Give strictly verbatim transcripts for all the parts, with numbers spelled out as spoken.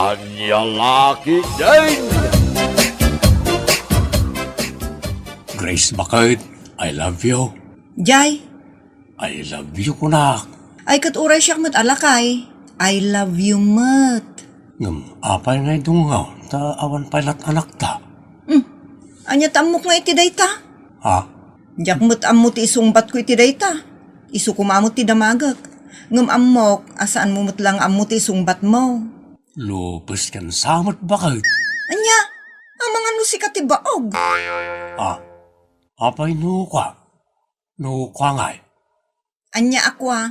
Ania la ketdin? Grace, baket, I love you. Jay. I love you, kunak. Ay, ket uray siak met a lakay. I love you met. Ngem apay ngay dungngaw ta awan pay lat anakta? Hmm. Ania ta ammok nga iti dayta? Ha? Diak met ammo ti isungbatko iti dayta. Isu koma met ti damagek. Ngem ammok a saanmo met la nga ammo ti isungbatmo. Lupes ken sa met, baket. Ania? Amangan no sika ti baog. Ah, apay no kua? No kua ngay? Ania a kua?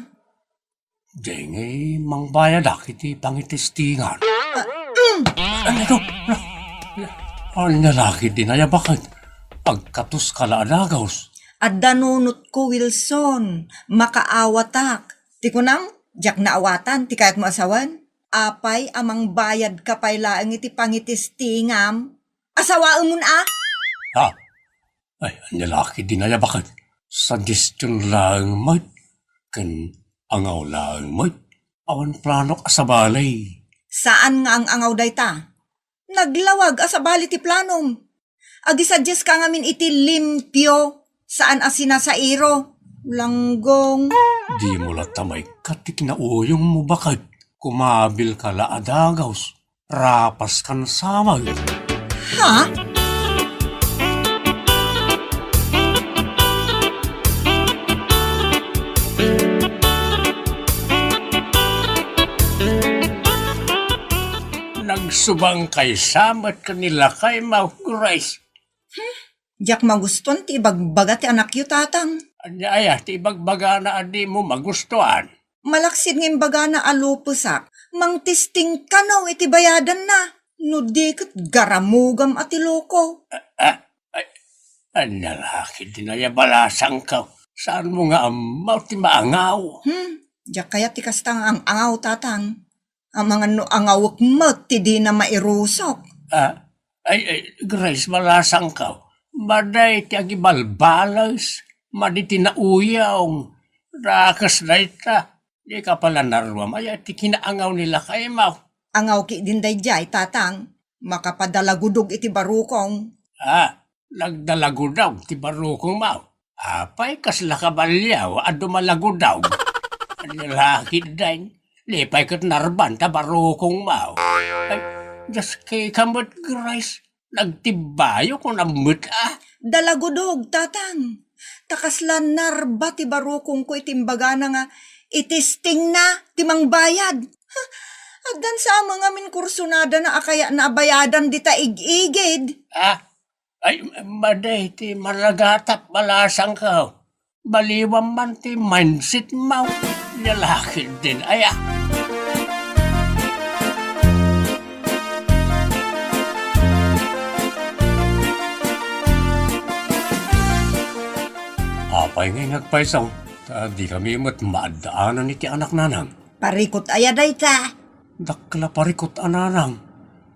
Dengay mangbayadak iti pangitestingan. Ah, mm. Ania to? Ania la ketdin aya, baket? Agkatoska la a dagus. Adda nunotko, Wilson. Makaawatak. Ti kunam, diak naawatan ti kayatmo a sawen. Apay a mangbayadka pay laeng iti pangitestingam? Asawaemon a? Ha? Ay, ania la ketdin aya, baket? Suggestion laeng met, ken angaw laeng met. Awan planok a sabali. Saan nga ang-angaw dayta? Naglawag a sabali ti planom. Agisuggest ka ngamin iti limpio, saan a sinasairo. Langgong. Dimo latta maikkat ti kinauyongmo, baket. Kumabilka la a dagus. Rapaskan sa met. Ha? Nagsubangkay sa met ken ni lakaymo, Grace. Diak magustuan ti ibagbaga ti anakyo, Tatang. Ania aya ti ibagbagana a dimo magustuan? Malaksid nga imbagana a lupesak, mangtesting kano iti bayadanna. No di ket garamugam a ti loko. Ah, ah, ay, ania la ketdin aya, balasangko? Saanmo nga ammo ti maangaw? Hmm, diak kayat ti kasta nga ang-angaw, Tatang. Amangan no angawek met ti dina mairusok. Ah, ay, ay, Grace, balasangko. Madi ti agibalbales, madi ti nauyong. Dakes dayta. Dika pay la naruam aya ti kinaangaw ni lakaymo. Angaw ketdin daydiay, Tatang. Makapadalagudog iti barukong. Ah, nagdalagudog ti barukongmo. Apay, kasla kabaliaw a dumalagudog? Ania la ketdin, di pay ket narban ta barukongmo. Ay, diaskeka met, Grace. Nagtibbayo kunam met a. Dalagudog, Tatang. Ta kasla narba ti barukongko iti imbagana nga itestingna ti mangbayad. Ha, addan sa a ngamin kursunadana a kayatna a bayadan dita ig-igid. Ah, ay, madi ti maragatak, balasangko. Baliwam man ti mindsetmo. Ania la ketdin aya. Apay ngay nga agpayso, ta dikami met maaddaanan iti anak, nanang? Parikut aya dayta? Dakkel a parikut a, nanang,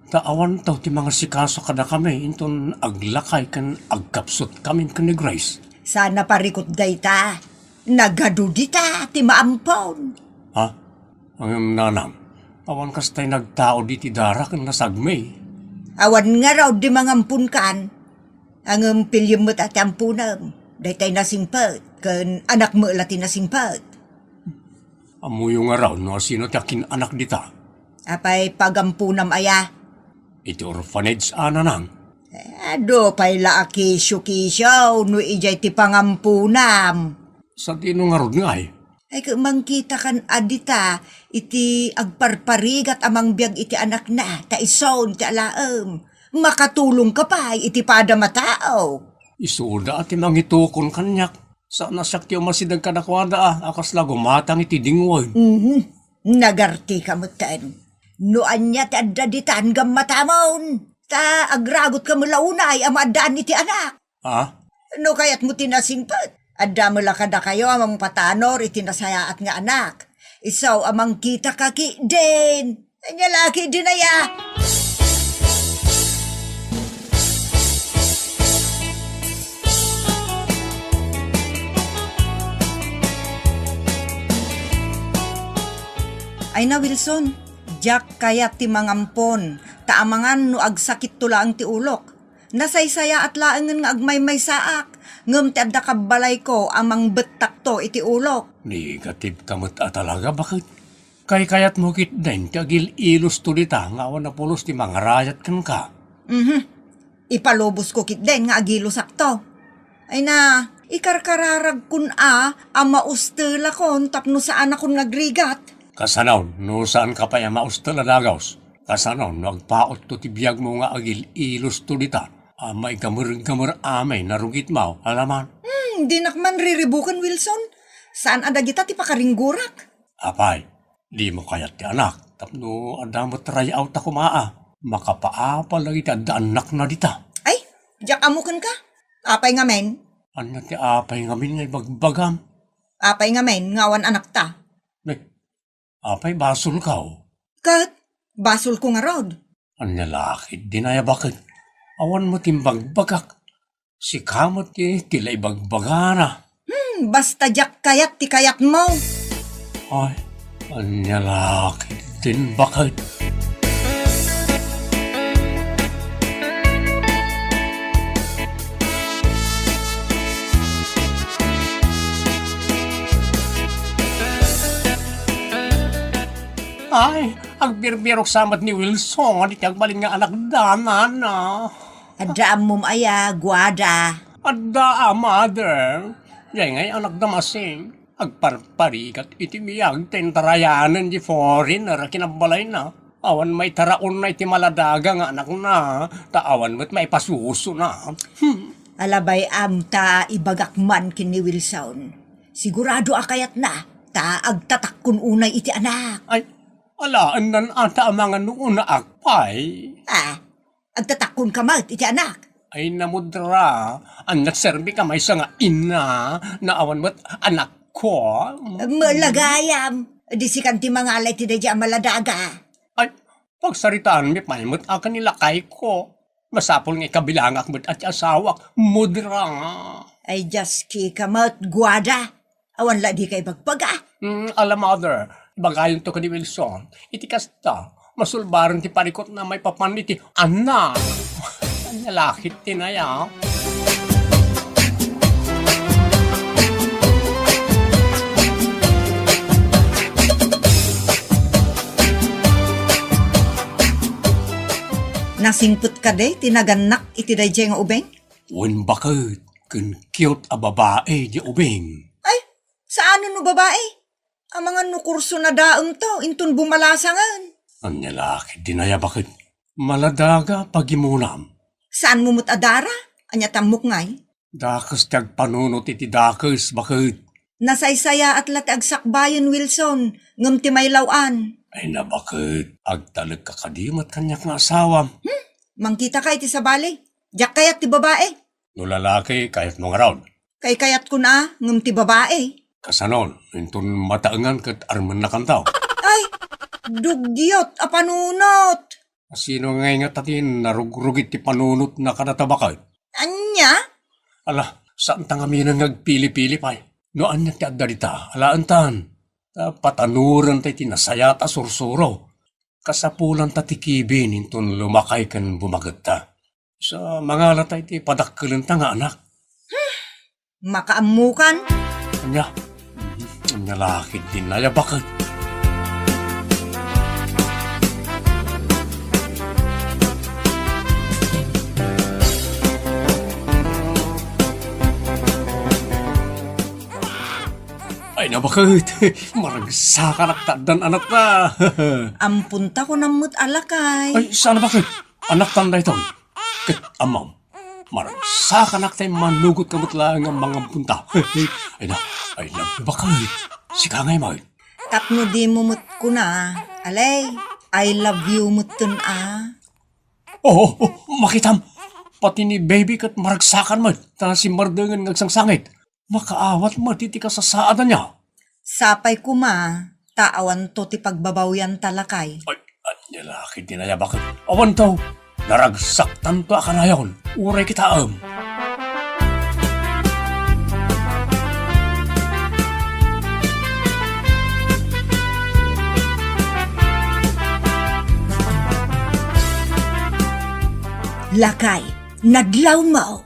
ta awanto ti mangasikaso kadakami inton aglakay ken agkapsutkamin ken ni Grace. Saan a parikut dayta. Nagadu dita ti maampon. Ha? Ngem, nanang, awan kasta ti nagtaud iti dara ken nasagmi. Awan ngarud ti mangamponkan. Ngem piliem met a ti amponem. Daytay nasingpet, ken anakmo la ti nasingpet. Ammoyo ngarud no asino ti akin-anak dita? Apay pagamponam aya? Iti orphanage a, nanang. Eh, adu pay la a kisyo-kisyo no idiay ti pangamponam. Sadino ngarud ngay? Ay, ket mangkitakan a dita iti agparparigat a mangbiag iti anakna, ta isun ti alaem. Makatulongka pay iti padam a tao. Isuda a ti mangitukon kaniak. Saan a siak ti umasideg kadakuada a, a kasla gumatang iti dingwen. Mhm. Nagartika metten. No ania ti adda ditan, gammatamon. Ta agragutka met la unay a maaddaan iti anak. Ha? No kayatmo ti nasingpet, adda met la kadakayo a mangpatanor iti nasayaat nga anak. Isu a mangkitaka ketdin. Ania la ketdin aya? Ay na, Wilson, Diak kayat ti mangampon, ta amangan no agsakitto laeng ti ulok. Nasaysayaat laengen nga agmaymaysaak, ngem ti adda kabbalayko a mangbettakto iti ulok. Negative ka met a talaga, baket. Kaykayatmo ketdin ti agil-ilosto dita nga awan a pulos ti mangarayat kenka. Mhm. Ipalubosko ketdin nga agilosakto. Ay na, ikarkararagkon a, a maustelakon tapno saanakon nga agrigat. Kasano, no saanka pay a maustel a dagus? Kasano, no agpautto ti biagmo nga agil-ilosto dita, a maigamer-gamer amay narugitmo, alaman? Hmm, dinak man riribuken, Wilson. Saan a dagita ti pakaringgorak? Apay, dimo kayat ti anak, tapno adda met ray-awta koma a. Makapaapal dagiti adda annakna dita. Ay, diak ammo kenka. Apay ngamin? Ania ti apay ngamin nga ibagbagam? Apay ngamin nga awan anakta? Nay, apay basolko? Ket, basolko ngarud. Ania la ketdin aya, baket? Awan met imbagbagak. Sika met ti, ti la ibagbagana. Hmm, basta diak kayat ti kayatmo. Ay, ania la ketdin, baket? Ay, agbirbirok sa met ni Wilson iti agbalin nga anakda, nana. Adda ammom aya, Guada? Adda a, mother. Jay ngay anakda masing. Agparparigat iti biag ta intarayanen di foreigner a kinabbalayna. Awan maitaraonna iti maladaga nga anakna, ta awan met maipasusona. Hmm. Alabay-am ta ibagak man ken ni Wilson. Sigurado a kayatna, ta agtatakkon unay iti anak. Ay, alaennan a ta amangan no unaak pay. Ah, agtatakkonka met iti anak. Ay, namudra, ania ti serbika maysa nga ina, no awan met anakko. Mala gayam, di sikan ti mangala iti daydiay a maladaga. Ay, pagsaritaanmi pay met a ken ni lakayko. Masapul nga ikabilangak met a ti asawak, mudra. Ay, diaskika met, Guada. Awan la dika ibagbaga. Mm, ala, mother, ibagayonto ken ni Wilson. Iti kasta, masulbaren ti parikutna maipapan iti anak. Ania la ketdin aya? Nasingpet kadi ti nagannak iti daydiay nga ubing? Wen, baket, ken cute a babai diay ubing. Ay, saanen no babai? Amangan no kurso na daemto, inton bumalasangen. Ania la ketdin aya, baket? Maladaga pagimunam. Saanmo met a dara? Ania ti ammok ngay? Dakes ti agpanunot iti dakes, baket. Nasaysayaat la ti agsakbayen, Wilson, ngem ti maylaw-an. Ay na, baket, agtalekka kadi met kaniak nga asawam? Hmm? Mangkitaka iti sabali. Diak kayat ti babai. No lalaki, kayatmo ngarud? Kaykayatkon a, ngem ti babai. Kasano, inton mataengan ket armennakanto? Ay, dugyot a panunot! Sino ngay ngata ti narugrugit ti panunotna kadata, baket? Ania? Ala, saanta ngamin nga agpili-pili pay. No ania ti adda dita, alaentan. Ta patanuren tay ti nasayaat a sursuro. Kasapulanta ti kibin inton lumakay ken bumagetta. Sa mangala tay ti padakkelenta nga anak. Makaammokan? Ania? Mhm. Ania la ketdin aya, baket? Ay na, baket. Maragsakanak ta addan anakta. Amponta, kunam met a lakay. Ay, saan a, baket? Anaktan daytoy. Ket ammom, maragsakanak tay manugotka met laeng a mangamponta. Ay na, I love you, baket. Sika ngay met. Tapno dimo met kuna, alay, I love you metten a. Oo, oo, makitam. Pati ni baby ket maragsakan met, ta simmardengen nga agsangsangit. Makaawat met iti kasasaadanna. Sapay koma, ta awanto ti pagbabawianta, lakay. Ay, ania la ketdin aya, baket? Awanto. Naragsaktanto a kanayon. Uray kitaem. Lakay, nadlawmo.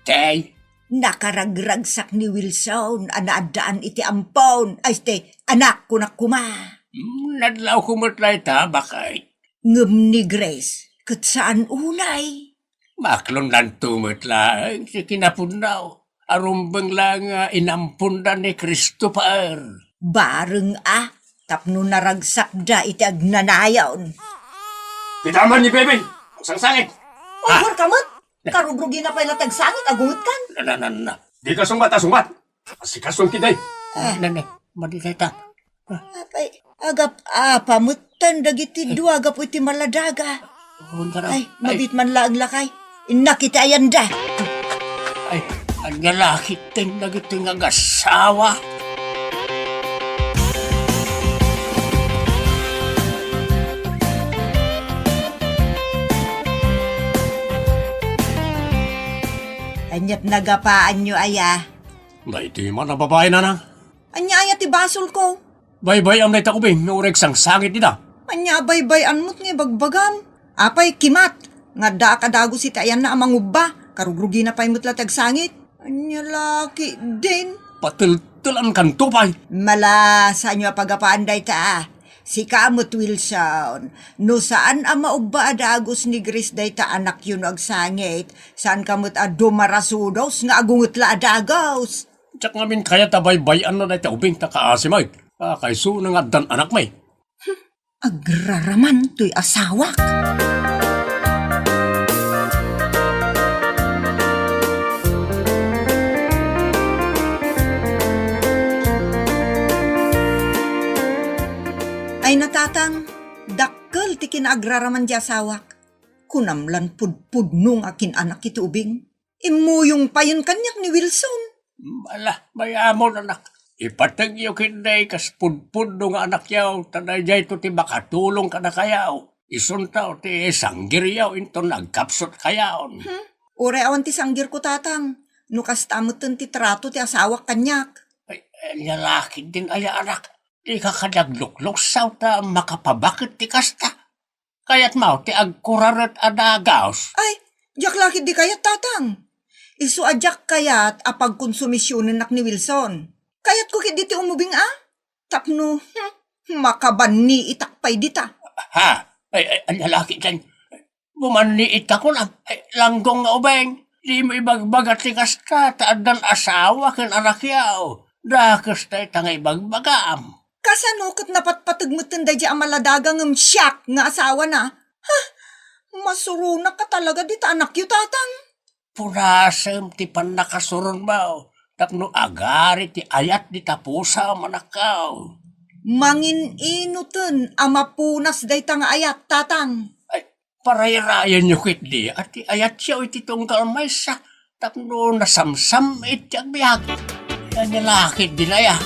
Tay? Nakaragragsak ni Wilson a naaddaan iti ampon. Ay, tay, anak, kunak koma. Mm, nadlawko met la ita, baket. Ngem ni Grace, ket saan unay. Maklondanto met laeng ti kinapudno. Arumbeng laeng nga inamponda ni Christopher. Bareng a, tapno naragsakda iti agnanayon. Kita man ni Bebe, agsangsangit. Ah. Over ka met? Karugrugina pay la ti agsangit, agungetkan. Na, na, na, na. Dika sungbat, a, sungbat. Asikasom ketdi. Ah. Nene, madi dayta. Apay, agap-apa metten dagiti dua gapu iti maladaga. Ay, mabit man laeng lakay. Innak iti ayanda. Ay, ania la ketdin dagiti nga agassawa. Aniat nagapaanyo aya? Daytoy man a babai, nanang. Ania aya ti basolko? Baybay-am dayta ubing nga uray agsangsangit dita. Ania a baybay-an met nga ibagbagam? Apay, kimat, nga addaak a dagus iti ayanna a mangubba, karugrugina pay met la ti agsangit. Ania la ketdin? Pateltelankanto pay. Mala, saanyo a pagapaan dayta, a. Sika met, Wilson, no saan a maubba a dagus ni Grace dayta anakyo no agsangit, saanka met a dumarasudos nga agunget la a dagus. Diak ngamin kayat a baybay-anna dayta ubing ta kaasi met. Kakaisuna nga addan anakmi. Agraraman toy asawak. Ay, natatang, dakkel ti kinaagraraman di asawak. Kunam lan pudpudno nga akin-anak iti ubing. Immuyong payen kaniak ni Wilson. Ala, mayamon, anak. Ipatengyo ketdi kas pudpudno nga anakyo, ta daydiayto ti makatulong kadakayo. Isunto ti sanggiryo inton agkapsutkayon. Hmm? Uray awan ti sanggirko, tatang. No kasta metten ti trato ti asawak kaniak. Ay, ania la ketdin aya, anak. Dika kadi aglukluksaw ta makapabaket ti kasta. Kayatmo ti agkuraret a dagus? Ay, diak la ketdi kayat, tatang. Isu a diak kayat a pagkonsumisionennak ni Wilson. Kayatko ketdi ti umubing a. Tapno, hmm, makabanniitak pay dita. Ha? Ay, ay, ania la ketdin? Bumanniitak kunam. Ay, langgong nga ubing. Dimo ibagbaga ti kasta, ta addan asawa ken anakyo. Dakes dayta nga ibagbagam. Kasano ket napatpateg metten daydiay a maladaga ngem siak nga asawana? Ha? Masuronaka talaga dita anakyo, tatang. Punasem ti pannakasuronmo tapno agari ti ayat dita pusam, anakko. Mangin-inoten a mapunas dayta nga ayat, tatang. Ay, parayrayenyo ketdi a ti ayatyo iti tunggal maysa tapno nasamsam-it ti agbiag. Ania la ketdin aya?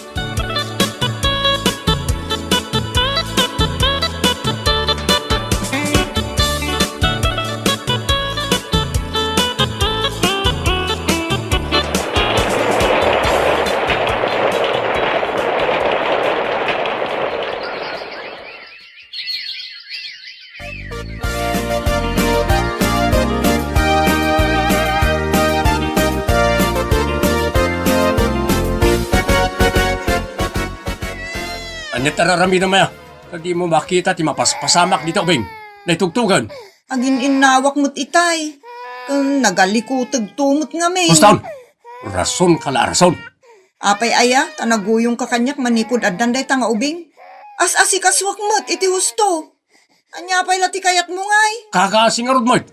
Ania ti ar-aramidem aya? Ta dimo makita ti mapaspasamak dita ubing. Naitugtogen. Agin-innawak met itay. Ken nagalikuteg to met ngamin. Hustaon! Rasonka la a rason. Apay aya, ta naguyongka kaniak manipud addan dayta nga ubing? As-asikasuak met iti husto. Ania pay la ti kayatmo ngay? Kakaasi ngarud met.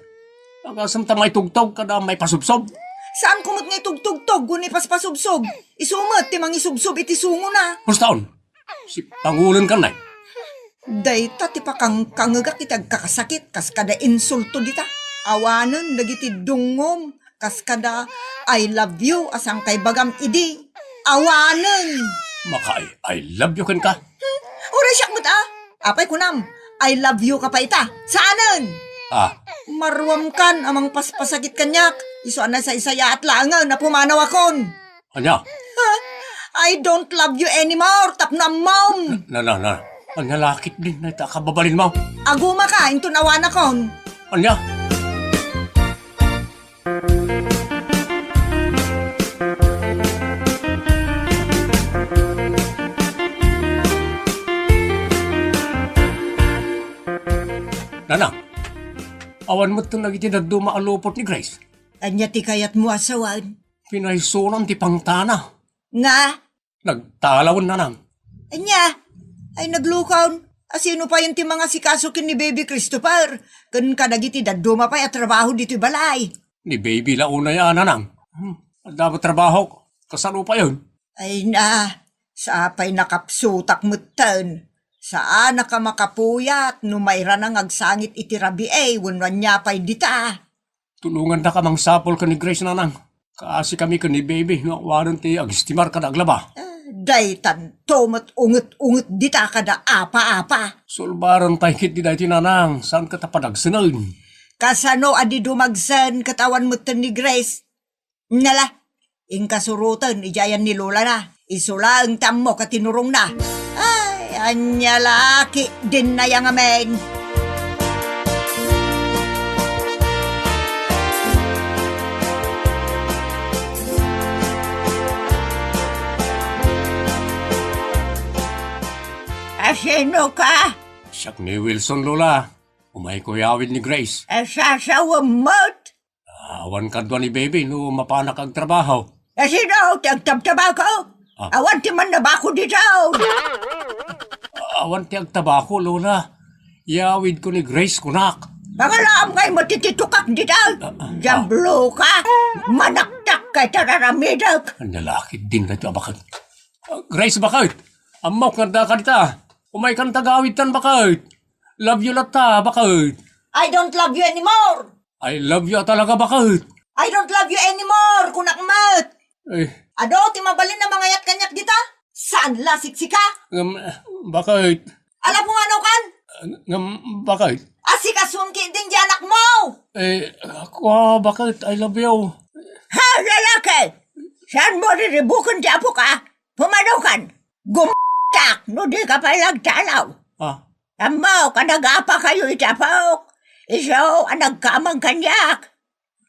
Agasem ta maitugtog kada maipasubsob. Saanko met nga itugtugtog wenno ipaspasubsob? Isu met ti mangisubsob iti sungona. Hustaon. Sipangulenkan, nay. Dayta ti pakangkangegak iti agkakasakit, kas kada insulto dita. Awanen dagiti dungngom, kas kada "I love you" a sangkaibagam idi. Awanen! Maka-I, I love you kenka? Hmm, uray siak met a. Apay kunam, "I love you" ka pay ita. Saanen! Ah. Maruamkan a mangpaspasakit kaniak. Isu a nasaysayaat laengen a pumanawakon. Ania? Ha? "I don't love you anymore," tapno ammom. Na, na, na. Ania la ketdin dayta a kababalinmo? Agumaka, inton awanakon. Ania? Nanang, awan met dagiti dadduma a lupot ni Grace. Ania ti kayatmo a sawen? Pinaysonan ti pangtana. Nga? Nagtalawen, Nanang. Ania? Ay, naglukaw. Asino payen ti mangasikaso ken ni Baby Christopher? Ken kadagiti dadduma pay a trabaho ditoy balay? Ni Baby la unay a, Nanang. Hmm, adda met trabahok. Kasano payen? Ay na, sapay nakapsutak metten. Saanak a makapuyat no mairana nga agsangit iti rabii wenno ania pay dita. Tulongandaka mangsapul ken ni Grace, Nanang. Kaasi kami ken ni Baby no awanen ti agistimar kada aglaba. Ah, daytanto met unget-unget dita kada apa-apa. Sulbaren pay ketdi daytoy, Nanang, saan ket a padagsenen. Kasano a di dumagsen ket awan metten ni Grace? Nala, inka suroten idiay ni Lola na. Isu laeng ti ammok a tinurongna. Ay, ania la ketdin aya ngamin. Asino ka? Siak ni Wilson, Lola. Umayko iawid ni Grace. Asasawem met? Awan kadua ni Baby no mapanak agtrabaho. Asino ti agtabtabako? Ah. Awan ti mannabako dita. Awan ti agtabako, Lola. Iawidko ni Grace, kunak. Pangalaam kay matititukak dita. Ah, ah, Diablo ka. Manaktak kay tararamidek. Ania la ketdin daytoy a baket. Ah, Grace, baket. Ammok nga addaka dita. Umaykan ta agawidtan, baket. Love you latta, baket. I don't love you anymore. I love you talaga, baket. I don't love you anymore, kunak met. Eh. Adu ti mabalin a mangayat kaniak dita? Saan la siksika? Ngem, baket. Ala, pumanaw kan? Ngem, baket. Asikasuem ketdin ti anakmo. Eh, kua, baket, I love you. Ha, lalaki! Saanmo riribuken ti apoka? Pumanaw kan? Gumtak no di ka pay agtalaw. Ah. Ammok a nagapakayo iti apok. Isu a nagkamang kaniak.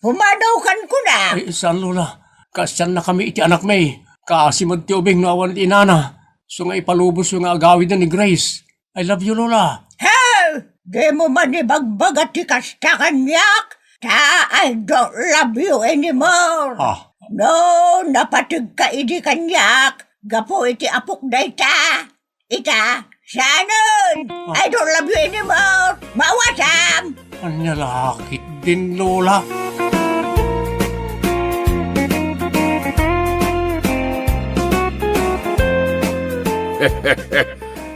Pumanaw kan kuna. Ay, saan, Lola. Kaasiannakami iti anakmi. Kaasi met ti ubing no awan ti inana. Isu nga ipalubosyo nga agawiden ni Grace. I love you, Lola. Hey! Dimo man ibagbaga ti kasta kaniak, ta I don't love you anymore. Ah. No, napategka idi kaniak, gapu iti apok dayta. Ita, saanen. Ah. I don't love you anymore. Maawatam. Ania la ketdin, Lola.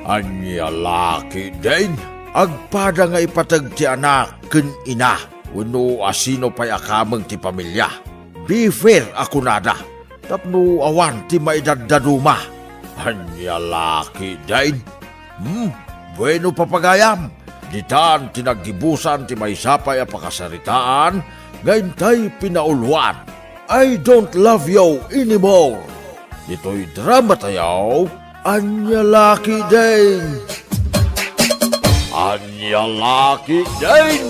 Ania la ketdin, agpada nga ipateg ti anak ken ina wenno asino pay a kameng ti pamilia. Be fair a kunada tapno awan ti maidaddaduma. Ania la ketdin? Hmm, bueno, papagayam, ditan ti naggibusan ti maysa pay a pakasaritaan nga intay pinauluan. I don't love you anymore. Ditoy drama tayo, Ania la ketdin? Ania la ketdin?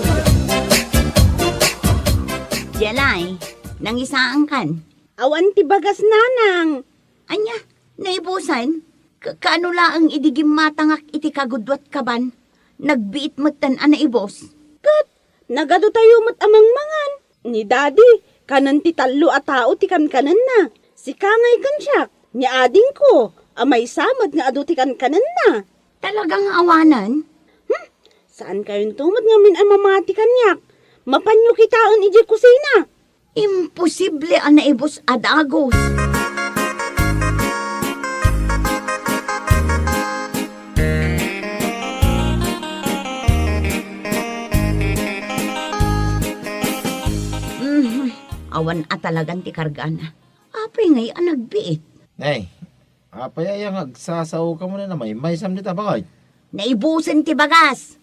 Jelay, nangisaankan? Awan ti bagas, nanang. Ania, naibusan? Ka-, kaano laeng idi gimmatangak iti kagudua ti kaban? Nagbiit metten a naibus. Ket nagadu tayo met a mangmangan. Ni Daddy, kanen ti tallo a tao ti kankanenna. Sika ngay ken siak, ni adingko, a maysa met nga adu ti kankanenna. Talaga nga awanen? Hmm? Saan kayonto met ngamin a mamati kaniak? Mapanyo kitaen idiay kusina. Imposible a naibus a dagus. Mhm. Awan a talagan ti kargana. Apay ngay a nagbiit? Nay, apay aya nga agsasaoka manen a maymaysam dita, baket? Naibusen ti bagas.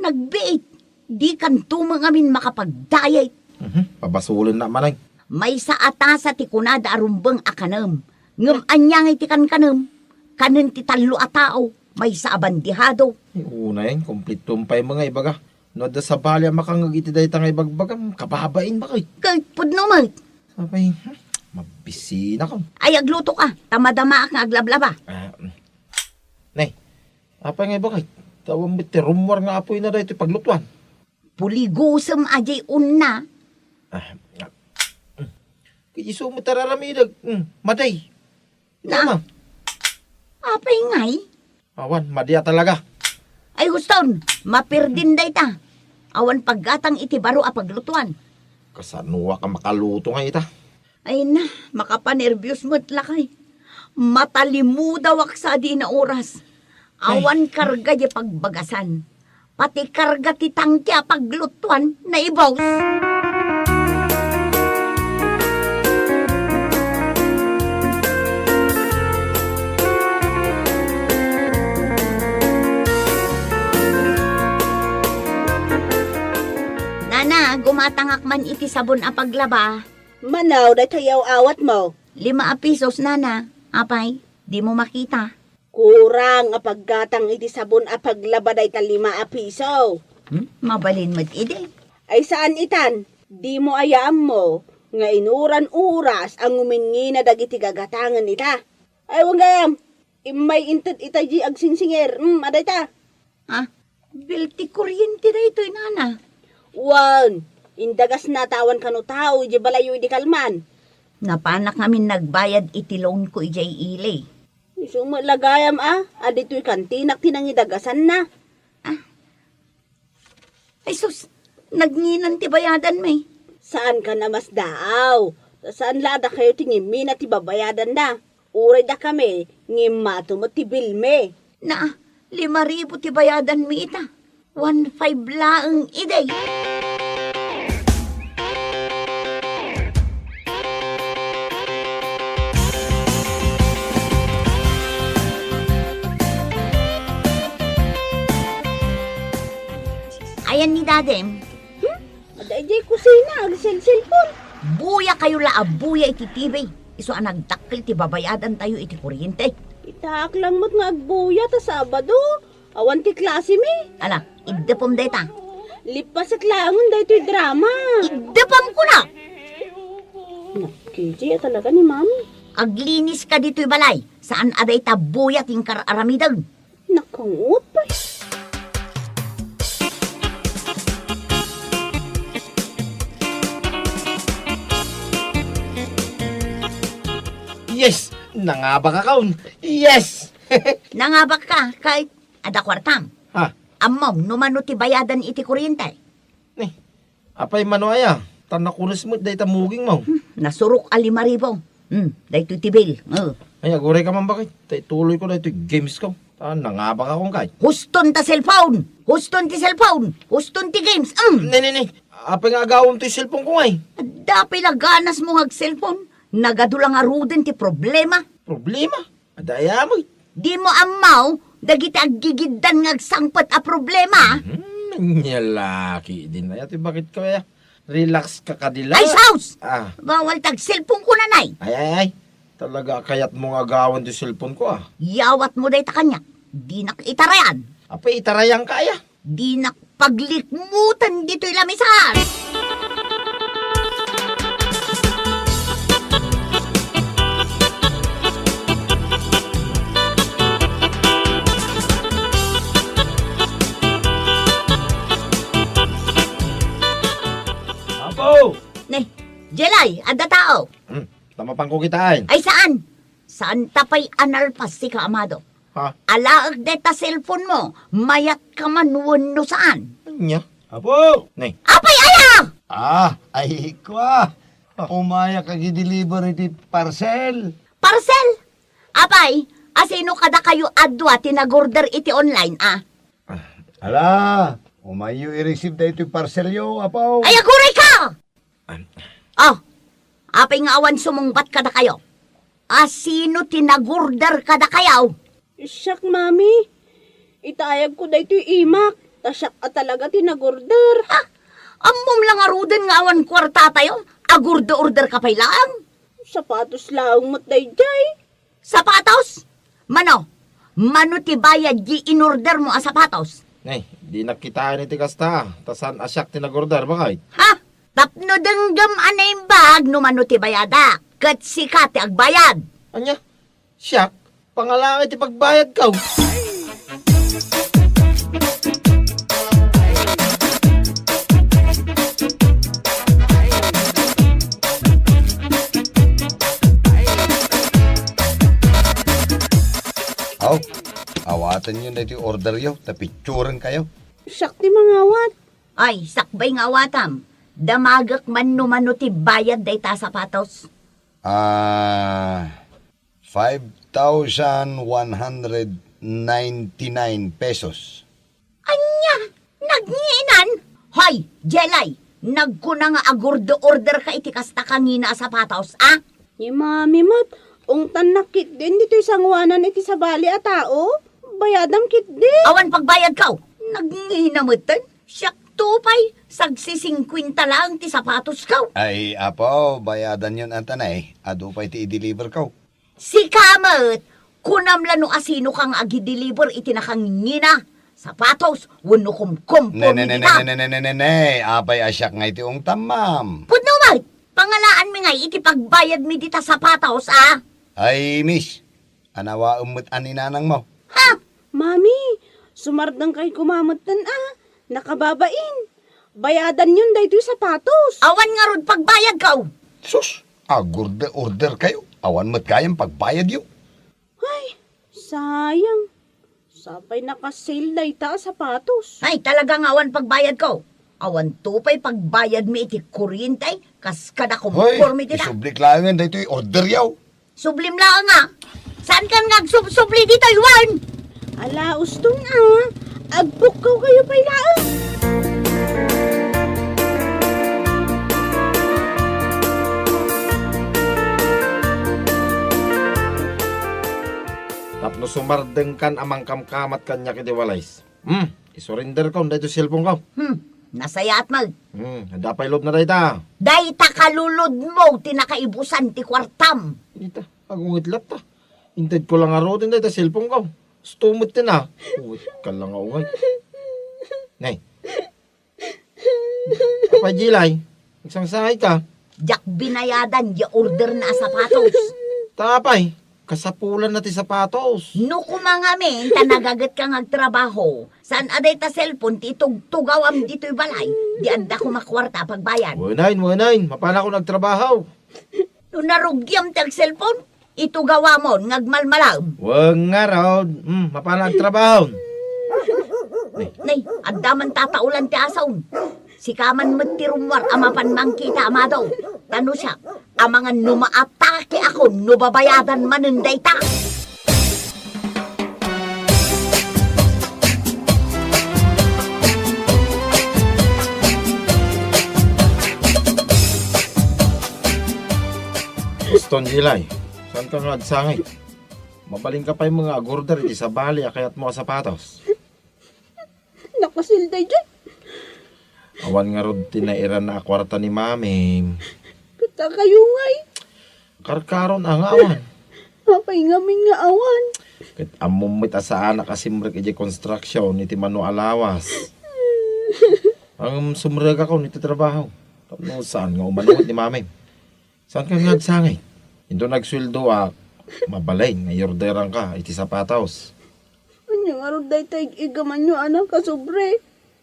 Nagbiit. Dikanto met ngamin makapagdayet. Mhm, pabasolennak manen. Maysa a tasa ti kunada a rumbeng a kanem. Ngem ania ngay ti kankanem? Kanen ti tallo a tao. Maysa a bandihado. Ay, unay, kompleto pay met nga ibaga. No adda sabali a makangngeg iti dayta nga ibagbagam, kababain, baket. Ket pudno met. Apay, hmm, mabisinak. Ay, aglutoka, ta madamaak nga aglablaba. Ah, mm. Nay, apay nga ibaket? Ta awan met ti rummuar nga apoyna daytoy paglutuan. Uligusem a diay unna. Ah, ket isu met ti ar-aramidek. Hmm, madi. Na. Mama. Apay ngay? Awan, madi a talaga. Ay, huston, mapirdin dayta. Awan paggatang iti baro a paglutuan. Kasanoak a makaluto ngay ita? Ay na, makapanerbios met lakay. Matalimudawak sa adi na oras. Ay. Awan karga di pagbagasan. Pati karga ti tangke a paglutuan, naibos. Nana, gumatangak man iti sabon a paglaba. Manaw, daytoy aw-awatmo. Lima a pisos, nana. Apay, dimo makita. Kurang a paggatang iti sabon a paglaba dayta lima a piso. Hmm? Mabalin met idi. Ay saan itan, dimo aya ammo nga inuran oras a nguminngina dagiti gagatangen ita. Ay, wen gayam, immay inted ita di agsingsingir. Hmm, adayta. Ah, bill ti kuryente daytoy, nana. Wen, indagasna ta awan kano tao idiay balayyo idi kalman. Napanak ngamin nagbayad iti loan ko idiay ili. Isu met la gayam a, a ditoy kantinak ti nangidagasanna. Ah. Ay sus, nagnginan ti bayadanmi. Saan ka namasdaaw? Ta saan la a dakayo ti ngimmina ti babayadanna. Uray dakami, ngimmato met ti bilmi. Na, lima ribu ti bayadanmi ita. One five laeng idi. Ayan ni Dadem. Hmm? Adda idiay kusina, agselselpon. Buya kayo la a buya iti T V. Isu a nagdakkel ti babayadantayo iti kuryente. Itaak lang met nga agbuya ta Sabado. Awan ti klasemi. Ala, iddepem dayta. Lippaset laengen daytoy drama. Iddepem kuna. Nakkijiya talaga ni Mami. Aglinis ka ditoy balay. Saan a dayta buya ti inkar-aramideg. Nakangot pay. Yes! Nangabakakon! Yes! Nangabak ka, ket adda kuartam. Ha? Ammom, no mano ti bayadan iti kuryente? Ni, apay mano aya? Ta nakules met dayta mugingmo. Hmm, nasurok a lima ribu. Hmm, daytoy ti bill. Oh. Ay, aguray ka man, bakit? Ta ituloy ko daytoy games ko. Ta nangabakakon kay. Huston ta cellphone! Huston ti cellphone! Huston ti games! Hmm! Ni, ni, ni. Apay nga agawem toy cellphone ko ngay? Adda pay la ganasmo nga ag-cellphone? Nagadu la ngaruden ti problema. Problema? Adda aya met. Dimo ammo dagiti aggigiddan nga agsangpet a problema? Hmm, nia la ketdin aya toy bakit ko aya. Relax ka kadi la. Ay, sus! Ah. Bawal ti ag-cellphone ko, nanay. Ay, ay, ay. Talaga a kayatmo nga agawan ti cellphone ko, ah. Yawatmo dayta kaniak. Dinak itarayan. Apay itarayanka aya? Dinak paglikmuten ditoy lamisaan. Apo! Ne, Jelay, adda tao. Hmm, ta mapanko kitaen. Ay, saan? Saan ta pay a nalpas sika, Amado? Ha? Alaek dayta cellphone mo, mayat ka man wenno saan? Ania? Apo! Ne. Apay aya? Ah, ay, kwa. Ah. Umayak ag-i-deliver iti parcel. Parcel? Apay, asino kadakayo a dua ti nag-order iti online, a? Ah, ala, umayyo i-receive daytoy parcelyo, Apo. Ay, aguray ka! An- Oh, apay nga awan sumungbat kadakayo? Asino ti nag-order kadakayo? Siak, Mami. Itayagko daytoy imak, ta siak a talaga ti nag-order. Ha? Ammom la ngaruden nga awan kuartatayo? Agorder-order ka pay laeng? Sapatos laeng met daydiay. Sapatos? Mano? Mano ti bayad di in-order mo a sapatos? Nay, dinak kitaen iti kasta, ta saan a siak ti nag-order, bakit? Ha? Tapno denggem a naimbag no mano ti bayadak, ket sika ti agbayad. Ania? Siak? Pangalaang ti pagbayad ko. Ania daytoy orderyo, ta pitsuren kayo. Siak ti mangawat. Ay, sakbay nga awatam. Damagek man no mano ti bayad dayta a sapatos. Ah, five thousand one hundred ninety-nine pesos. Ania? Nagnginan? Hoy, Jelay! Nagkuna nga agurder-order ka iti kasta kangina a sapatos, a? Ni Mami met, ungtannak ketdin ditoy sanguanan iti sabali a tao. Bayadam ketdi. Awan pagbayadko. Nagngina metten. Siakto pay, sagsisingkuenta laeng ti sapatosko. Ay, apo, bayadanyon a tanay. Adu pay ti i-deliverko. Sika met, kunam la no asinoka nga agi-deliver iti nakangingina, sapatos, wenno kumkum, Ne, ne, ne, ne, ne, ne, ne, ne, ne, ne. Apay a siak ngay ti ungtam, ma'am? Pudno met, pangalaanmi ngay iti pagbayadmi dita sapatos, a? Ay, miss, anawaem met a ni nanangmo. Ha? Mami, sumardengkay koma metten, a? Nakababain. Bayadanyon daytoy sapatos. Awan ngarud pagbayadko. Sus, agurder-order kayo. Awan met gayam pagbayadyo. Ay, sayang. Sapay naka-sale dayta a sapatos. Ay, talaga nga awan pagbayadko. Awan to pay pagbayadmi iti kuryente, kas kada Hoy, kumporme dita. Isublik laengen daytoy orderyo. Sublim laeng a. Saankan nga agsubsubli ditoy wen? Ala, uston a. Agpukkaw kayo pay laeng. Tapno sumardengkan a mangkamkamat kaniak iti walis. Hmm, isurinderkon daytoy cellphone ko. Hmm, nasayaat met. Hmm, adda pay loob na dayta. Dayta kalulod mo ti nakaibusan ti kuartam. Ita, agunget latta. Intedko lang ngaruden dayta cellphone ko. Sto met ti na. Uy, kala nga ungay. Nay. Apay, Jilay? Nagsangsangay ka? Diak binayadan ya order na a sapatos. Ta apay, kasapulan na ti sapatos. No kumangamin, ta nagaget ka nga agtrabaho. Saan a dayta cellphone ti itugtugawam ditoy balay? Di adda koma kuarta a pagbayad. Wenay, wenay. Mapana ko nagtrabaho. No narugiam ti agselpon, itugawamon nga agmalmalam. Wen ngarud, hmm, mapana agtrabaho. Nay, adda man tataulan ti asaon. Sika man met ti rummuar a mapan mangkita, Amado. Ta no siak, amangan no maatake akon no babayadan manen dayta. Uston, Jilay, saanka nga agsangay? Mabalinka pay met nga agurder iti sabali a kayatmo a sapatos. Nakasilday daydiay. Awan ngarud ti nairanna a kuarta ni Mamim. Ket dakayo ngay? Karkaron a nga awan. Apay ngamin nga awan? Ket ammom met a saanak a simrek idiay construction iti mano a lawas. Ngem sumrekakon iti trabaho. Tapno saan nga umano met ni Mamim. Saanka nga agsangay? Inton agsueldoak, mabalin nga iorderanka iti sapatos. Ania ngarud dayta ig-igamanyo a nakasubli?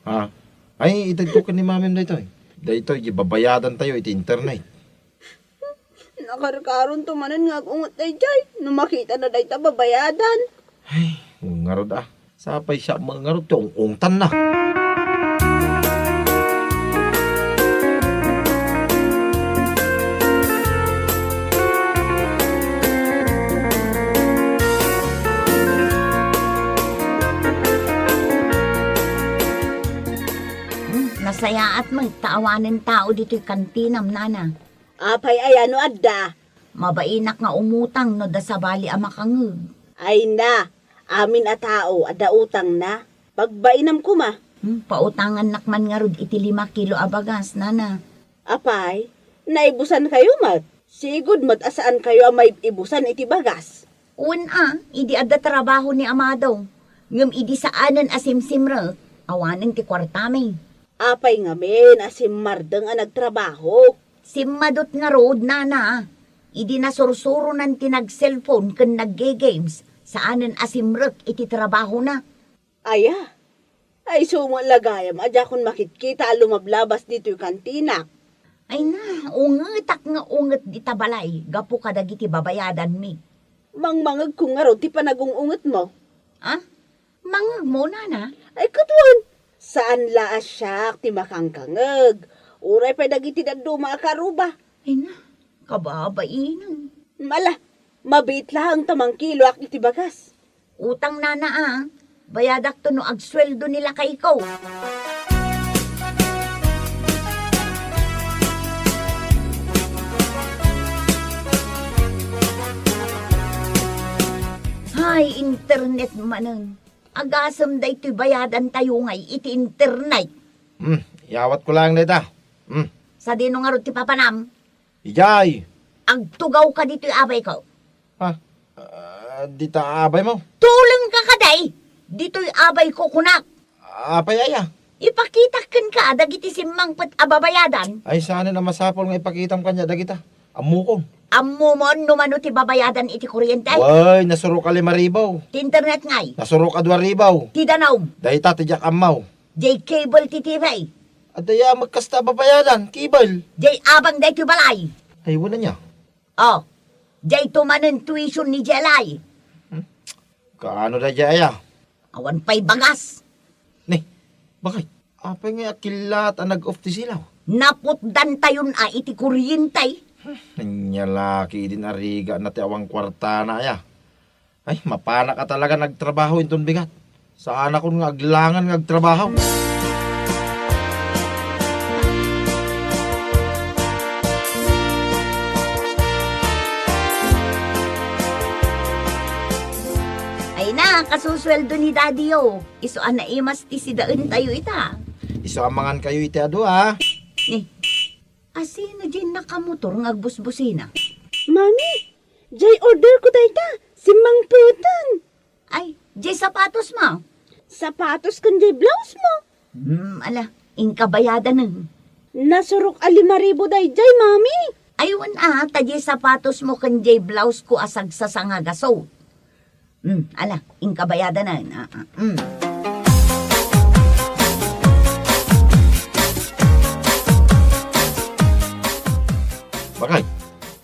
Ha? Ay, itedko ken ni Mamim daytoy. Daytoy, ibabayadantayo iti internet. Nakarkaronto manen nga ag-unget daydiay no makitana dayta babayadan. Ay, ngarud a. Sapay siak met ngarud ti ung-ungtanna. Hmm, nasayaat met ta awanen tao ditoy kantinam, nana. Apay aya no adda? Mabainak nga umutang no da sabali a makangeg. Ay na, amin a tao adda utangna. Pagbainam koma. Hmm, pautangannak man ngarud iti lima kilo a bagas, nana. Apay, naibusankayo met? Sigud met a saankayo a maib-ibusan iti bagas. Wen a, idi adda trabaho ni Amado. Ngem idi saanen a simsimrek, awanen ti kuartami. Apay ngamin a simmardeng a nagtrabaho? Simmadut ngarud, nana. Idi nasursuronan ti nag-cellphone ken nagge-games, saanen a simrek iti trabahona. Aya? Ay, sumo la gayam a diakon makitkita a lumablabas ditoy kantinak. Ay na, ungetak nga unget dita balay gapu kadagiti babayadanmi. Mangmangegko ngarud ti panagung-ungetmo. Ah? Mangngegmo, nana? Ay, ket wen, saan la a siak ti makangkangeg. Uray pay dagiti dadduma a karuba. Ay na, kababainen. Ala, mabiit laeng ta mangkiloak iti bagas. Utang, nana, a. Bayadakto no agsueldo ni lakayko. Hay, internet manen. Agasem daytoy bayadantayo ngay iti internet. Hmm, iyawatko laeng dayta. Hmm. Sadino ngarud ti papanam? Idiay. Agtugawka ditoy abayko. Ha? Ah, dita abaymo? Tulengka kadi. Ditoy abayko kunak. Apay aya? Ipakitak kenka dagiti simmangpet a babayadan. Ay, saanen a masapul nga ipakitam kaniak dagita. Ammokon. Ammomon no mano ti babayadan iti kuryente? Wen, nasurok a lima ribu. Ti internet ngay? Nasurok a dua ribu. Ti danum? Dayta ti diak ammo. Jay cable ti T V. Adda aya met kasta a babayadan, cable. Jay abang daytoy balay. Ay, wen ania? Oh, jay tumanen tuition ni Jelay. Hmm? Kaano dayjay aya? Awan pay bagas. Ni, bakit? Apay nga akillat a nag-off ti silaw? Naputdantayon a iti kuryente. Hmm, ania la ketdin a rigatna ti awan kuartana aya. Ay, mapanak a talaga nga agtrabaho inton bigat. Saanakon nga aglangan nga agtrabaho. Ay na, kasusueldo ni Daddy, oh. Isu a naimas ti sidaentayo ita. Isu a mangankayo iti adu, a. Ni, asino diay nakamotor nga agbusbusina? Mami, jay order ko dayta, simmangpeten. Ay, jay sapatos mo? Sapatos ken jay blouse mo. Hmm, ala, inka bayadanen. Nasurok a lima ribu dayjay, Mami. Ay, wen a, ta jay sapatos mo ken jay blouse ko a sagsasangagaso. Hmm, ala, inka bayadanen. Ah, ah, hmm. Bakit?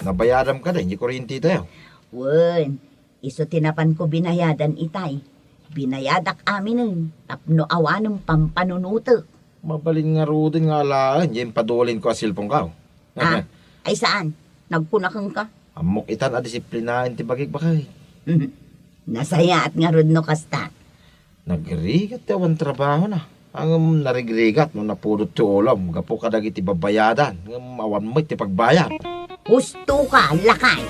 Nabayadam kadi, jay kuryentetayo? Wen, isu ti napanko binayadan itay. Binayadak aminen tapno awanen pampanunotek. Mabalin ngaruden nga alaen, jay impadulinko a cellphoneko. Ah, ay saan? Nagkuna kenka? Ammok itan a disiplinaen ti bagik, bakit? Nasayaat ngarud no kasta. Nagrigat ti awan trabahona. Ngem narigrigat no napudot ti ulom gapu kadagiti babayadan, ngem awan met ti pagbayad. Husto ka, lakay!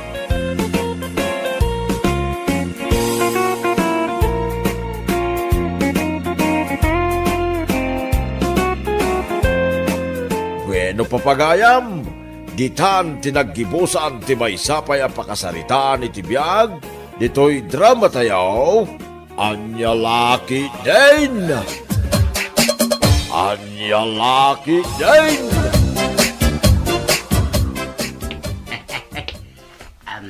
Bueno, papagayam, ditan ti naggibusan ti maysa pay a pakasaritaan iti biag ditoy dramatayo. Ania la ketdin? Ania la ketdin? Am,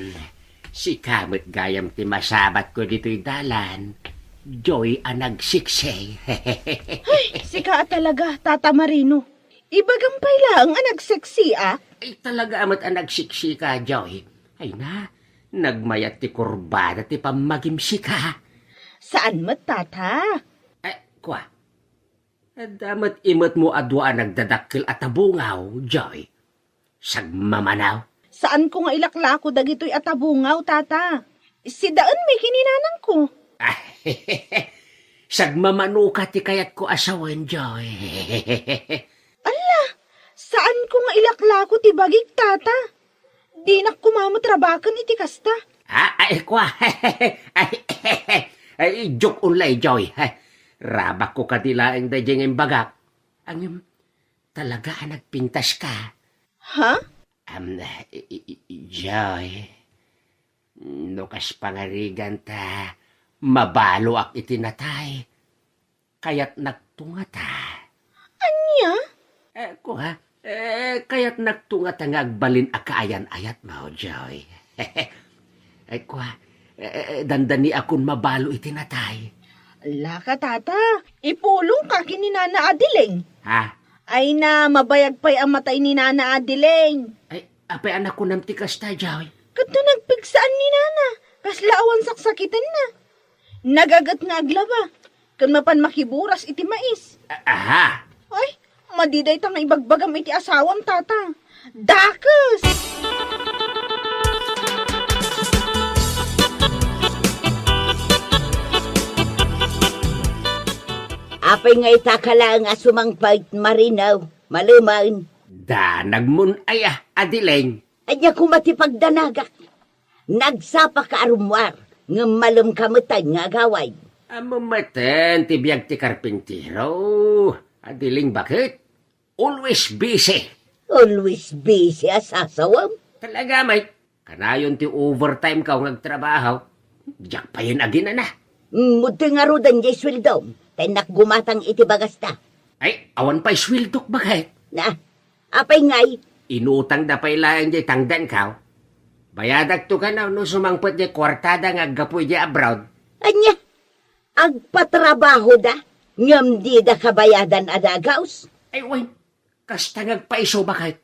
sika met gayam ti masabatko ditoy dalan, Joy a nagsiksi. Ay, sika a talaga, Tata Marino. Ibagam pay laeng a nagsiksi, a? Ay, talaga met a nagsiksi ka, Joy. Ay na, nagmayat ti kurbada ti pammagimsika. Saan met, Tata? Eh, kua. Adda met imetmo a dua a nagdadakkel a tabungaw, Joy. Sagmamanaw. Saanko nga ilaklako dagitoy a tabungaw, Tata. Sidaenmi ken ni nanangko. Sagmamanoka ti kayatko a sawen, Joy. Alla, saanko nga ilaklako ti bagik, Tata. Dinak koma met rabaken iti kasta. Ah, ay, kua. Ay, ay, joke only, Joy. Rabakko kadi laeng daydiay nga imbagak. Ngem, talaga a nagpintaska. Ha? Am, i-, i-, i-, Joy, no kas pangarigan ta mabaloak iti natay, kayatnak tungata. Ania? Eh, kua, eh, kayatnak tungata nga agbalin a kaayan-ayatmo, Joy. Eh, kua, eh, eh, dandaniakon mabalo iti natay. Laka, Tata, ipulongka ken ni Nana Adeling. Ha? Ay na, mabayag pay a matay ni Nana Adeling. Ay, apay a nakunam ti kasta, Joy? Kadto nagpigsaan ni Nana, kasla awan saksakitenna. Nagaget nga aglaba. ken mapan makiburas iti mais. A-, aha. Ay, madi dayta nga ibagbagam iti asawam, tata. Dakes! Apay nga ita ka laeng a sumangpet, Marino? Malemen. Danagmon aya, Adileng? Ania koma ti pagdanagak? Nagsapaka a rummuar, ngem malemka metten nga agawid. Ammom metten ti biag ti karpintero, Adileng, baket? Always busy. Always busy a sasawem? Talaga, Mike. Kanayon ti overtime ka nga agtrabaho. Diak payen aginana. Mudtoy ngaruden diay sueldom, ta innak gumatang iti bagasta. Ay, awan pay sueldok, baket? Na, apay ngay? Inutangda pay laeng diay tangdanko. Bayadakto kano no sumangpet diay kuartada nga aggapu idiay abroad. Ania? Agpatrabahoda, ngem dida kabayadan a dagaus? Ay, wen, kasta nga agpaiso, baket?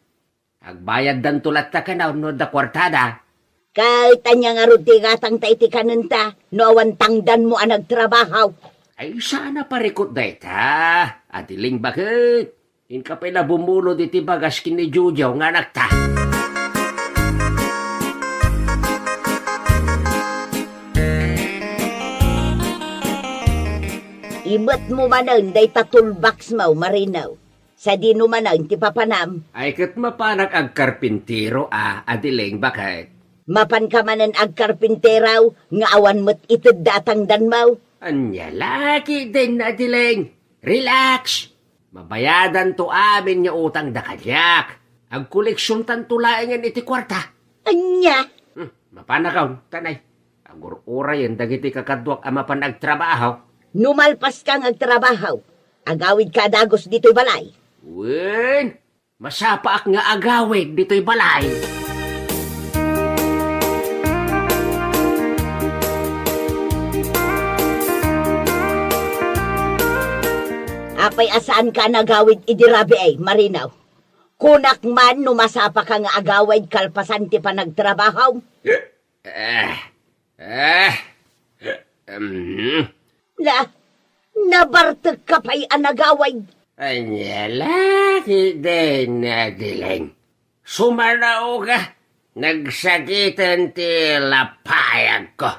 Agbayaddanto latta kano no adda kuartada. Ket ania ngarud ti igatangta iti kanenta no awan tangdanmo a nagtrabaho? Ay, saan a parikut dayta, Adileng, baket? Inka pay la bumulod iti bagas ken ni Jojo nga anakta. Imetmo manen dayta toolbox mo, Marino. Sadino manen ti papanam? Ay, ket mapanak agkarpintero a, Adileng, baket? Mapanka manen agkarpintero nga awan met itedda a tangdanmo? Ania la ketdin, Adileng? Relax! Mabayadanto amin nga utangda kaniak. Agkoleksiontanto laengen iti kuarta. Ania? Hmm, mapanakon, tanay. Agur-urayen dagiti kakaduak a mapan agtrabaho. No malpaska nga agtrabaho, agawidka a dagus ditoy balay. Wen, masapaak nga agawid ditoy balay. Apay a saanka a nagawid idi rabii, Marino? Kunak man no masapaka nga agawid kalpasan ti panagtrabahom. Eh, eh, em. La, nabartekka pay a nagawid. Ania la ketdin, Adileng? Sumanaoka, nagsakiten ti lapayagko.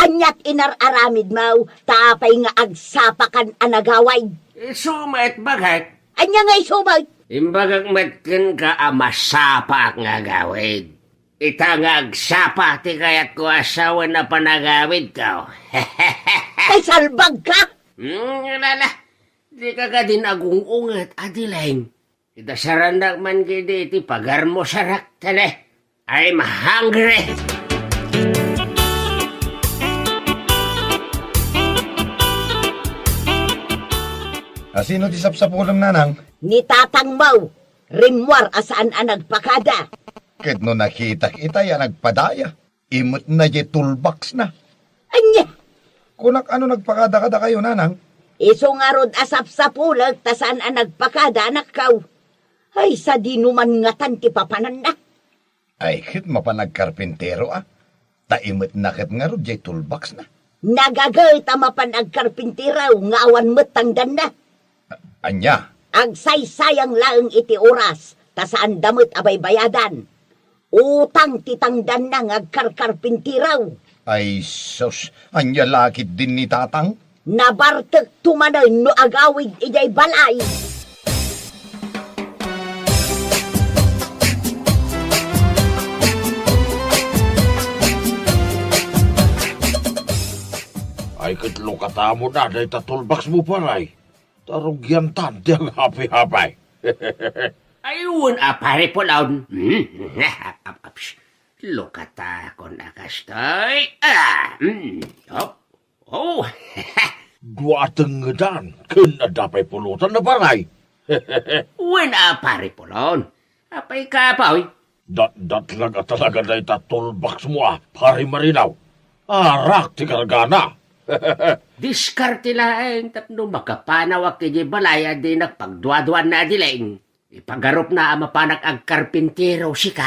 Aniat inar-aramidmo, ta apay nga agsapakan a nagawid? Isu met, baket. Ania nga isu met? Imbagak met kenka a masapaak nga agawid. Ita nga agsapa ti kayatko a sawen a panagawidko. Ay, salbagka! Hmm, ala, ala. Dika kadin agung-unget, Adileng. Idasarannak man ketdi iti pagarmo, sarak, tane. I'm hungry! A, sino ti sapsapulem, nanang? Ni tatangmo, rimmuar a saan a nagpakada. Ket no nakitak ita ya nagpadaya, imetna diay toolbox na. Ania? Kunak, ano nagpakada kadakayo, nanang? Isu ngarud a sapsapulek ta saan a nagpakada, anakko. Ay, sadino man ngatan ti papananna? Ay, ket mapan agkarpintero a. Ta imetna ket ngarud diay toolbox na. Nagaget a mapan agkarpintero nga awan met tangdanna. Ania? Agsaysayang laeng iti oras, ta saanda met a baybayadan. Utang ti tangdanna nga agkarkarpintero. Ay sus, ania la ketdin ni tatang? Nabartekto manen no agawid idiay balay. Ay, ket lukatamo na dayta toolbox mo, paray. Ta rugiantan ti aghapi-hapi. Ay, wen a, Pare Pulon. Hmm. Ap, ap, ps. Lukatakon a kastoy. Ah, hmm. Op. Oh. Dua a tengngedan, ken adda pay pulotan na, paray. Wen a, Pare Pulon. Apay ka, Apoy? Datdatlag a talaga dayta toolbox mo a, Pare Marino. Arak ti kargana. Diskarte laeng tapno makapanawak idiay balay a dinak pagduaduan na, Adileng. Ipagarupna a mapanak agkarpintero sika.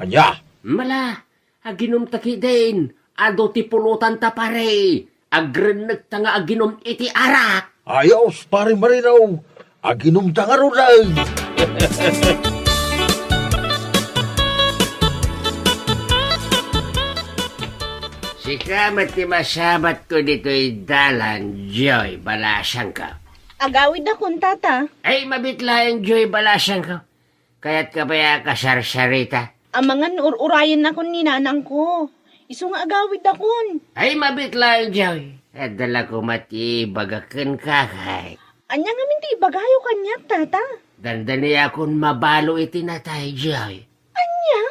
Ania? Mala, aginumta ketdin, adu ti pulotanta, pare. Agrennekta nga aginum iti arak. Ayos, Pare Marino. Aginumta ngaruden. Sika met ti masabatko ditoy dalan, Joy, balasangko. Agawidakon, tata. Ay, mabiit laeng, Joy, balasangko. Kayatka pay a kasarsarita? Amangan no ur-urayennakon ni nanangko. Isu nga agawidakon. Ay, mabiit laeng, Joy. Adda la koma ti ibaga kenka, kay. Ania ngamin ti ibagayo kaniak, tata? Dandaniakon mabalo iti natay, Joy. Ania?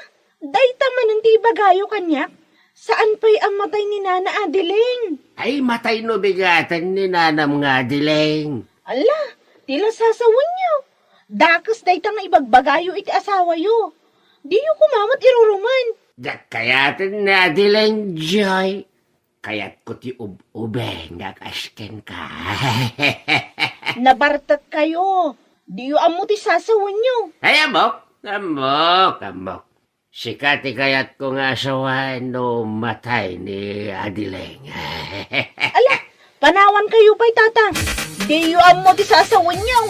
Dayta manen ti ibagayo kaniak? Saan pay a matay ni Nana Adeling? Ay, matay no bigaten ni nanam nga Adeling. Ala, ti la sasawenyo. Dakes dayta nga ibagbagayo iti asawayo. Diyo koma met irurumen. Diak kayaten ni Adeling, Joy. Kayatko ti ub-ubing nga kas kenka. Nabartekkayo. Diyo ammo ti sasawenyo. Ay, ammok, ammok, ammok. Sika ti kayatko nga asawaen no matay ni Adeling. Ala, panawankayo pay, tata. Diyo ammo ti sasawenyo.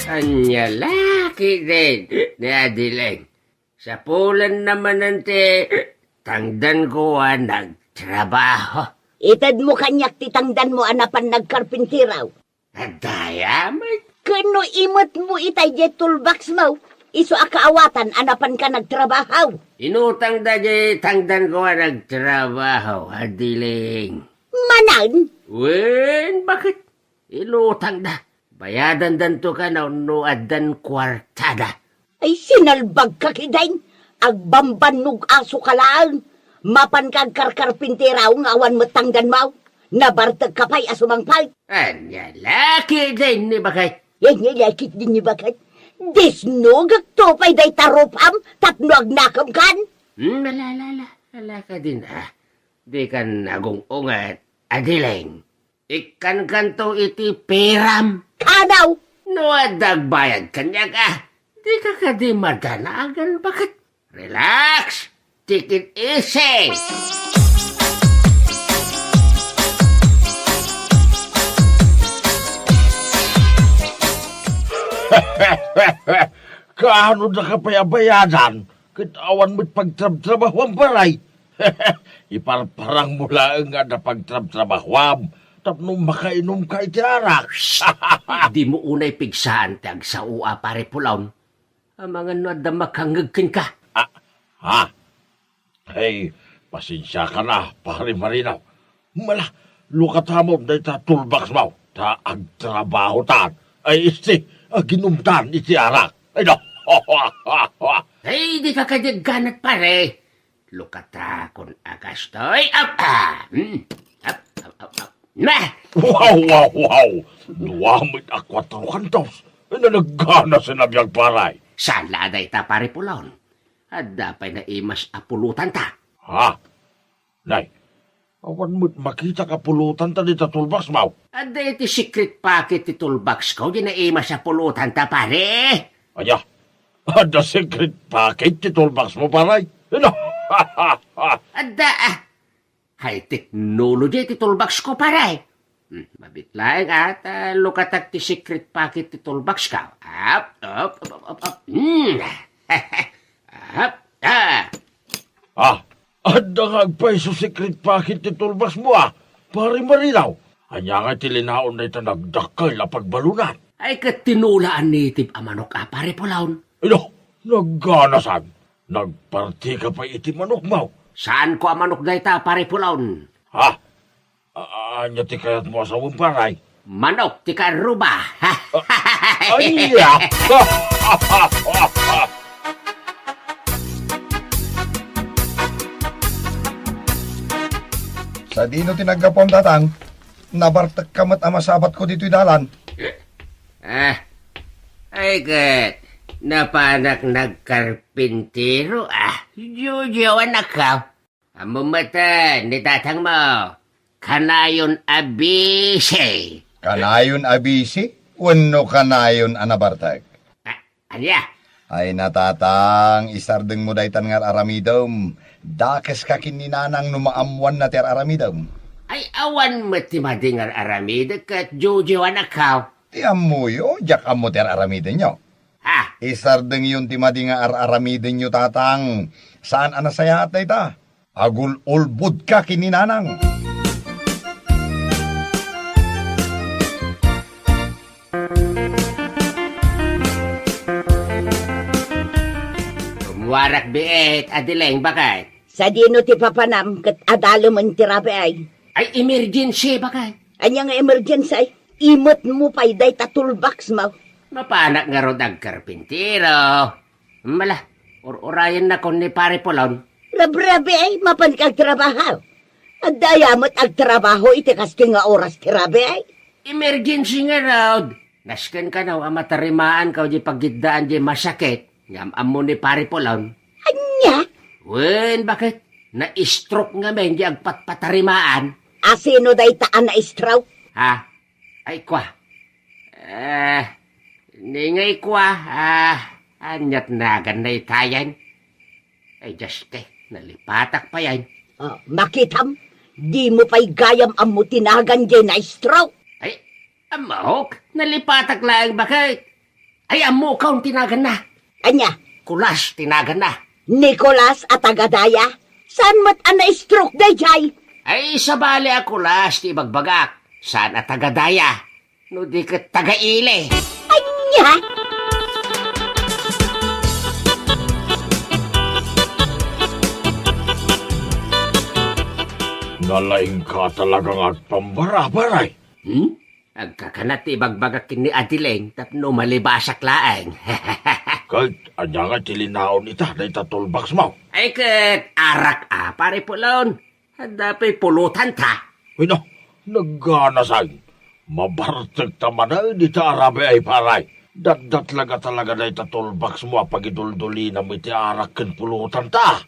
Ania la ketdin ni Adeling? Sapulenna manen ti tangdanko a nagtrabaho. Itedmo kaniak ti tangdanmo a napan nagkarpintero. Adda met. Ken no imetmo itay diay toolboxmo, isu a kaawatan a napanka nagtrabaho. Inutangda diay tangdanko a nagtrabaho, Adeling. Manen? Wen, baket? Inutangda. Bayadandanto kano no addan kuartada. Ay, sinalbagka ketdin. Agbambannog asoka laeng. Mapanka agkarkarpintero nga awan met tangdanmo. Nabartekka pay a sumangpet. Ania la ketdin ni baket? Ania la ketdin ni baket? Disnogekto pay dayta rupam tapno agnakemkan. Hmm, ala, ala, ala. Ala ketdin, a. Dikan agung-unget, Adeling. Ikkankanto iti peram. Kanaw! No adda agbayad kaniak, a, dika kadi madanagan, baket? Relax! Take it easy! Kaano daka pay a bayadan? Ket awan met pagtrabtrabahuam, pare. Iparparangmo laeng nga adda pagtrabtrabahuam tapno makainumka iti arak. Dimo unay pigsaan ti agsao a, Pare Pulon. Amangan no adda makangngeg kenka. Ah, ha? Ay, pasensiakan a, Pare Marino. Mala, lukatamon dayta toolboxmo, ta agtrabahotan. Ay, isti, aginumtan iti arak. Ay, no. Ay, dika kadi agganat, pare. Lukatakon a kastoy. Ap, ah, hmm. Ap, ap, ap, ap. Nah! Wow, wow, wow! Dua met a kuatro kantos. Ay, nagganas a nabiag, pare. Saan la dayta, Pare Pulon? Adda pay naimas a pulotanta. Ha? Nay, awan met makitak a pulotanta dita toolboxmo. Adda iti secret pocket ti toolboxko, di naimas a pulotanta, pare. Ania? Adda secret pocket ti toolboxmo, pare? Ano? Adda, ah. High technology ti toolboxko, pare. Hmm, mabiit laeng a ta lukatak ti secret pocket ti toolboxko. Ap, ap, ap, ap, ap, ap. Hmm. Ap, ah. Ah, adda nga agpayso secret pocket ti toolboxmo, a, Pare Marino. Ania nga ti linaon dayta nagdakkel a pagbalunan? Ay, ket tinula a native a manok a, Pare Pulon. Ino, nagganasan. Nagpartika pay iti manokmo. Saanko a manok dayta, Pare Pulon. Ha? A-, ania ti kayatmo a sawen, pare? Manok ti kaarruba. A-, ania? Sadino ti naggapuam, Tatang? Nabartekka met a masabatko ditoy dalan. Ah, ay ket, napanak nagkarpintero, a. Jujuanak ka. Ammom met ni tatangmo, kanayon a bisi. Kanayon a bisi? Wenno kanayon a nabartek? A-, ania? Ay na, Tatang, isardengmo daytan nga ar-aramidem. Dakeska ken ni Nanang no maammoanna ti ar-aramidem. Ay, awan met ti madi nga ar-aramidek ket Jojo, anakko. Ti ammoyo, diak ammo ti ar-aramidenyo. Ha? Isardengyon ti madi nga ar-aramidenyo, Tatang. Saan a nasayaat dayta. Agul-ulbodka ken ni Nanang. Rummuarak biit, Adileng, baket. Sadino ti papanam ket adalemen ti rabii? Ay, emergency, baket. Ania nga emergency? Imetmo pay dayta toolbox mo. Mapanak ngarud agkarpintero. Mala, ur-urayennakon ni Pare Pulon. Rabrabii, mapanka agtrabaho. Adda aya met agtrabaho iti kastoy nga oras ti rabii? Emergency ngarud. Nasken kano a matarimaanko diay paggiddaan diay masakit nga am-ammo ni Pare Pulon. Ania? Wen, baket? Na-stroke ngamin diay agpatpatarimaan. A sino dayta a na-stroke? Ha? Ay, kua. Eh, ni ngay kua, ah, aniat naganna itayen? Ay, Diyos te, nalipatak payen. Ah, makitam, dimo pay gayam ammo ti nagan diay na-stroke. Ay, ammok, nalipatak laeng, baket. Ay, ammokon ti naganna. Ania? Kulas ti naganna. Nicolas a taga-Daya? Saan met a na-stroke daydiay? Ay, sabali a Kulas ti ibagbagak. Saan a taga-Daya. No di ket taga-Ili. Ania? Nalaingka talaga nga agpambara, Pare. Hmm? Agkakanat ti ibagbagak ken ni Adileng tapno malibasak laeng. Ket ania nga ti linaon ita dayta toolbox mo? Ay ket arak a, Pare Pulon. Adda pay pulotanta. Uy, no, nagganasag. Mabartek ta manen ita a rabii, Pare. Datdatlaga talaga dayta toolbox mo a pagiduldulinam iti arak ken pulotanta.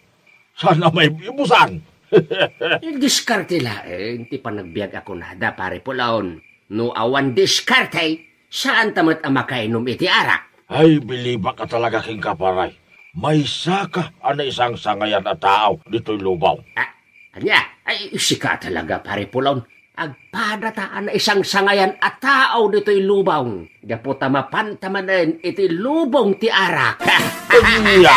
Saan a maibusan. Diskarte laeng ti panagbiag a kunada, Pare Pulon. No awan diskarte, saanta met a makainom iti arak. Ay, bilibak a talaga kenka, Pare. Maysaka a naisangsangayan a tao ditoy lubong. Ah, ania? Ay, sika talaga, Pare Pulon. Agpadata a naisangsangayan a tao ditoy lubong. Gapu ta mapanta manen iti lubong ti arak. Ania?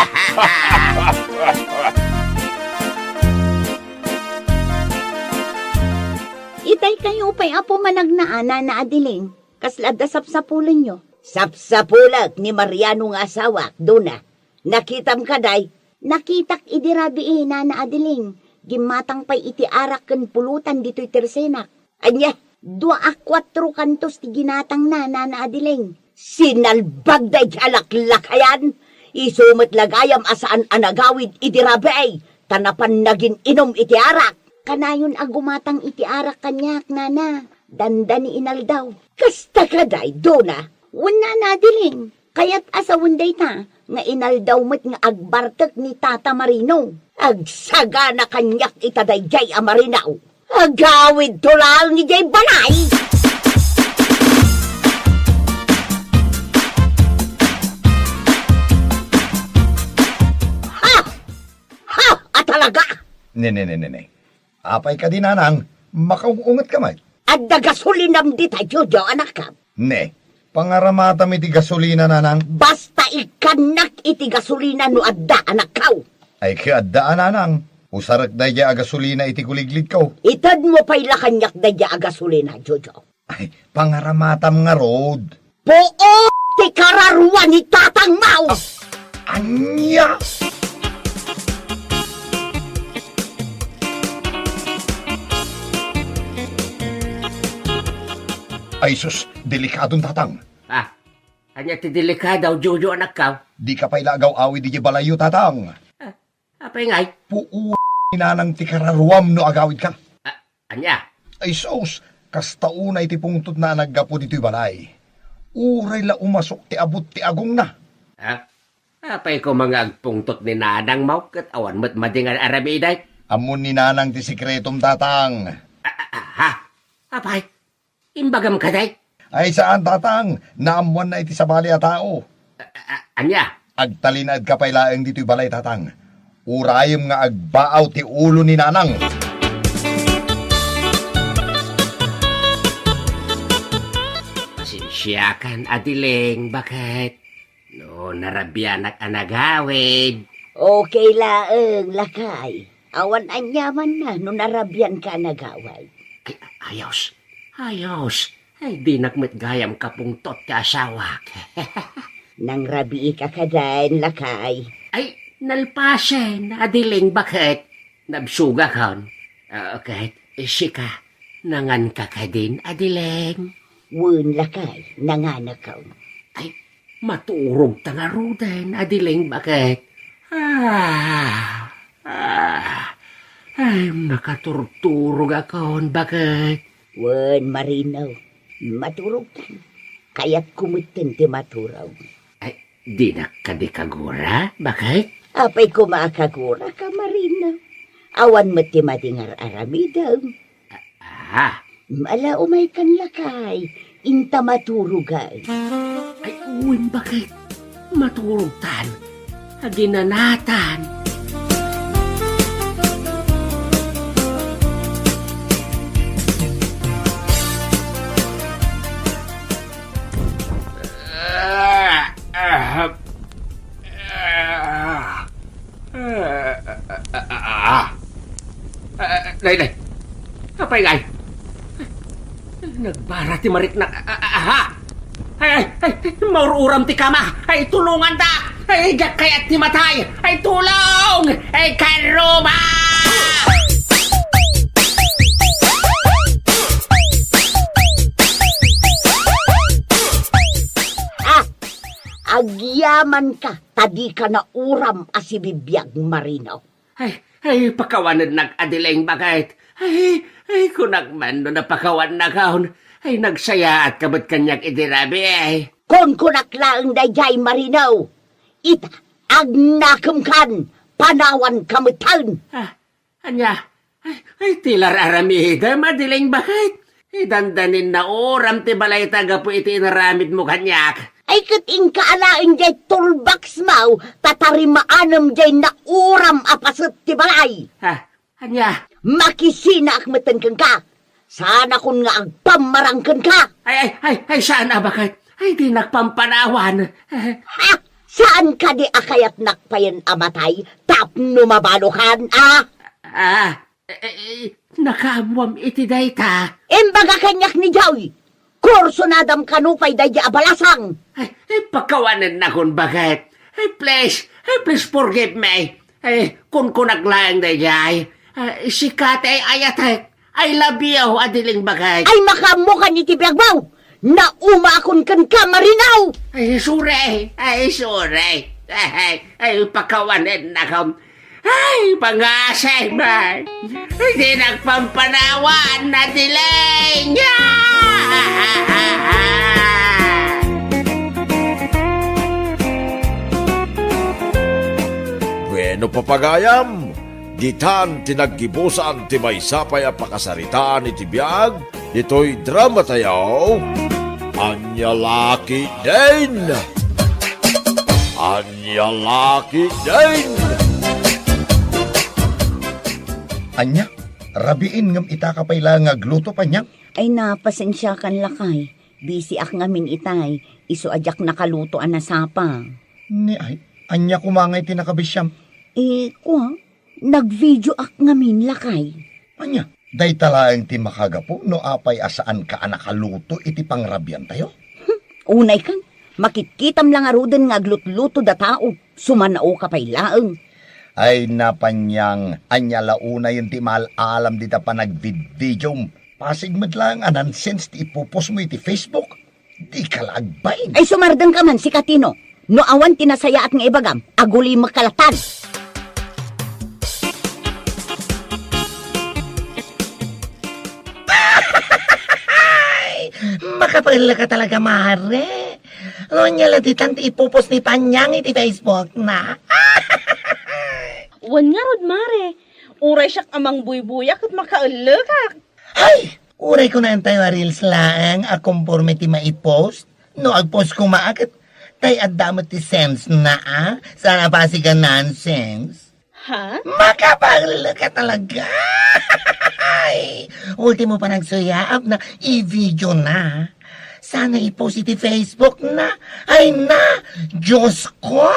Itay kayo pay, Apo, managnaan, Nana Adiling. Kasla adda sapsapulenyo? Sapsapulek ni Mariano nga asawak, Dona. Nakitam kadi? Nakitak idi rabii, Nana Adiling. Gimmatang pay iti arak ken pulotan ditoy tersenak. Ania? Dua a kuatro kantos ti ginatangna, Nana Adiling. Sinalbag daydi a laklakayan! Isu met la gayam a saan a nagawid idi rabii, ta napan nagin-inum iti arak. Kanayon a gumatang iti arak kaniak, Nana. Dandani inaldaw. Kasta kadi, Dona? Wen, Nana Adiling. Kayat a sawen dayta nga inaldaw met nga agbartek ni Tata Marino. Agsagana kaniak ita daydiay a Marino. Agawidto laeng idiay balay! Ha! Ha! A talaga! Ne, ne, ne, ne, ne. Apay kadi, Nanang, makaung-ungetka met? Adda gasolinam dita, Jojo, anakko. Ne, pangaramatam iti gasolina, Nanang. Basta ikkannak iti gasolina no adda, anakko. Ay, ket adda a, Nanang. Usarek daydiay a gasolina iti kuliglidko. Itedmo pay la kaniak daydiay a gasolina, Jojo. Ay, pangaramatam ngarud. Puot ti kararua ni tatangmo! Ania? Ay sus, delikadon, Tatang. Ah, ania ti delikado, Jojo, anakko? Dika pay la agaw-awid idiay balayyo, Tatang. Ah, apay ngay? Puu ni Nanang ti kararuam no agawidka. Ah, ania? Ay sus, kasta unay ti pungtotna a naggapu ditoy balay. Uray la umasok ti abut ti agongna. Ah, apay koma nga agpungtot ni Nanangmo ket awan met madi nga aramidek? Ammon ni Nanang ti sekretom, Tatang. Ah, ah, ah, ha? Apay? Imbagam kadi? Ay, saan, Tatang. Naammoanna iti sabali a tao. A-, a-, a-, ania? Agtalinaedka pay laeng ditoy balay, Tatang. Urayem nga agbaaw ti ulo ni Nanang. Pasensiakan, Adileng, baket no narabianak a nagawid. Okay laeng, lakay. Awan aniamanna no narabianka a nagawid. Ay, ayos. Ayos. Ay, dinak met gayam kapungtot ti asawak. Nangrabiika kadin, lakay. Ay, nalpasen, Adileng, baket nabsugakon. Ah, ket sika, nanganka kadin, Adileng? Wen, lakay, nanganakon. Ay, maturogta ngaruden, Adileng, baket? Ah, ah, ay, nakaturturogakon, baket? Wen, Marino, maturogtan. Kayatko metten ti maturog. Ay, dinak kadi kagura, baket? Apay koma a kaguraka, Marino. Awan met ti madi nga ar-aramidem. Ah. Ala, umaykan, lakay. Inta maturogay. Ay, wen, baket? Maturogtan. Aginanatan. Ah, ah, ah, ah, ah, ah, ah. Ah, nay, nay. Apay ngay? Nagbara ti mariknak. Ah, ah, ah. Ay, ay, ay, maur-uram ti kama. Ay, tulonganta. Ay, diak kayat ti matay. Ay, tulong! Ay, karuma! Ah, agyamanka, ta dika nauram a sibibiag, Marino. Ay, ay, pakawanennak, Adileng, baket? Ay, ay, kunak man no napakawannakon. Ay, nagsayaatka met kaniak idi rabii. Kunkunak laeng daydiay, Marino. Ita, agnakemkan, panawanka metten. Ah, ania? Ay, ay, ti ar-aramidem, Adileng, baket? Idandanin nauram ti balayta gapu iti inaramidmo kaniak. Ay, ket inka alaen diay toolbox mo, ta tarimaanem diay nauram a paset ti balay. Ha? Ania? Makisinaak metten kenka. Saanakon nga agpammarang kenka. Ay, ay, ay, ay, saan a, baket? Ay, dinak pampanawan. Ha? Saan kadi a kayatnak payen a matay tapno mabalukan, a? Ah, Eh, eh, eh, nakaammoam iti dayta. Imbaga kaniak ni Joy, kursunadam kano pay daydi a balasang. Ay, ay, pakawanennakon, baket? Ay, please, ay, please forgive me. Ay, kunkunak laeng daydiay. Ay, sika ti ay-ayatek. I love you, Adileng, baket? Ay, makaammokan iti biagmo. Naumakon kenka, Marino! Ay, sorry. Ay, sorry. Ay, ay, pakawanennakon. Ay, pangasay man. Ay, dinak pampanawan, Adileng. Bueno, papagayam, ditan ti naggibusan ti maysa pay a pakasaritaan iti biag ditoy dramatayo. Ania la ketdin? Ania la ketdin? Ania, rabiin ngem itaka pay la nga agluto, Panyang? Ay, napasensiakan, lakay. Bisiak ngamin itay, isu a diak nakaluto a nasapa. Ni ay, ania koma ngay ti nakabisiam? Eh, kua, nagvideoak ngamin, lakay. Ania, dayta laeng ti makagapu no apay a saanka a nakaluto iti pangrabiantayo? Hmm, unaykan, makitkitam la ngaruden nga aglutluto da tao, sumanaoka pay laeng. Ay, na, Panyang, ania la unayen ti maal-alam dita panagvidvideom? Pasig met laeng a nonsense ti ipupos mo iti Facebook. Dika la agbain. Ay, sumardengka man, sika Tino. No awan ti nasayaat nga ibagam, agulimekka latan. Makapaellaka talaga, mare. Ania la ditan ti ipupos ni Panyang iti Facebook na? Wen ngarud, mare. Uray siak a mangbuybuya ket makaellekak. Ay! Uray kunaentayo a reels laeng a konforme ti maipost. No agpost koma ket tay adda met ti sense na, a? Saan a pasig a nonsense. Ha? Makaballe ka talaga! Ay, ultimo pa nagsuyaab na, i-video na. Sana i-post iti Facebook na. Ay na! Diyos ko!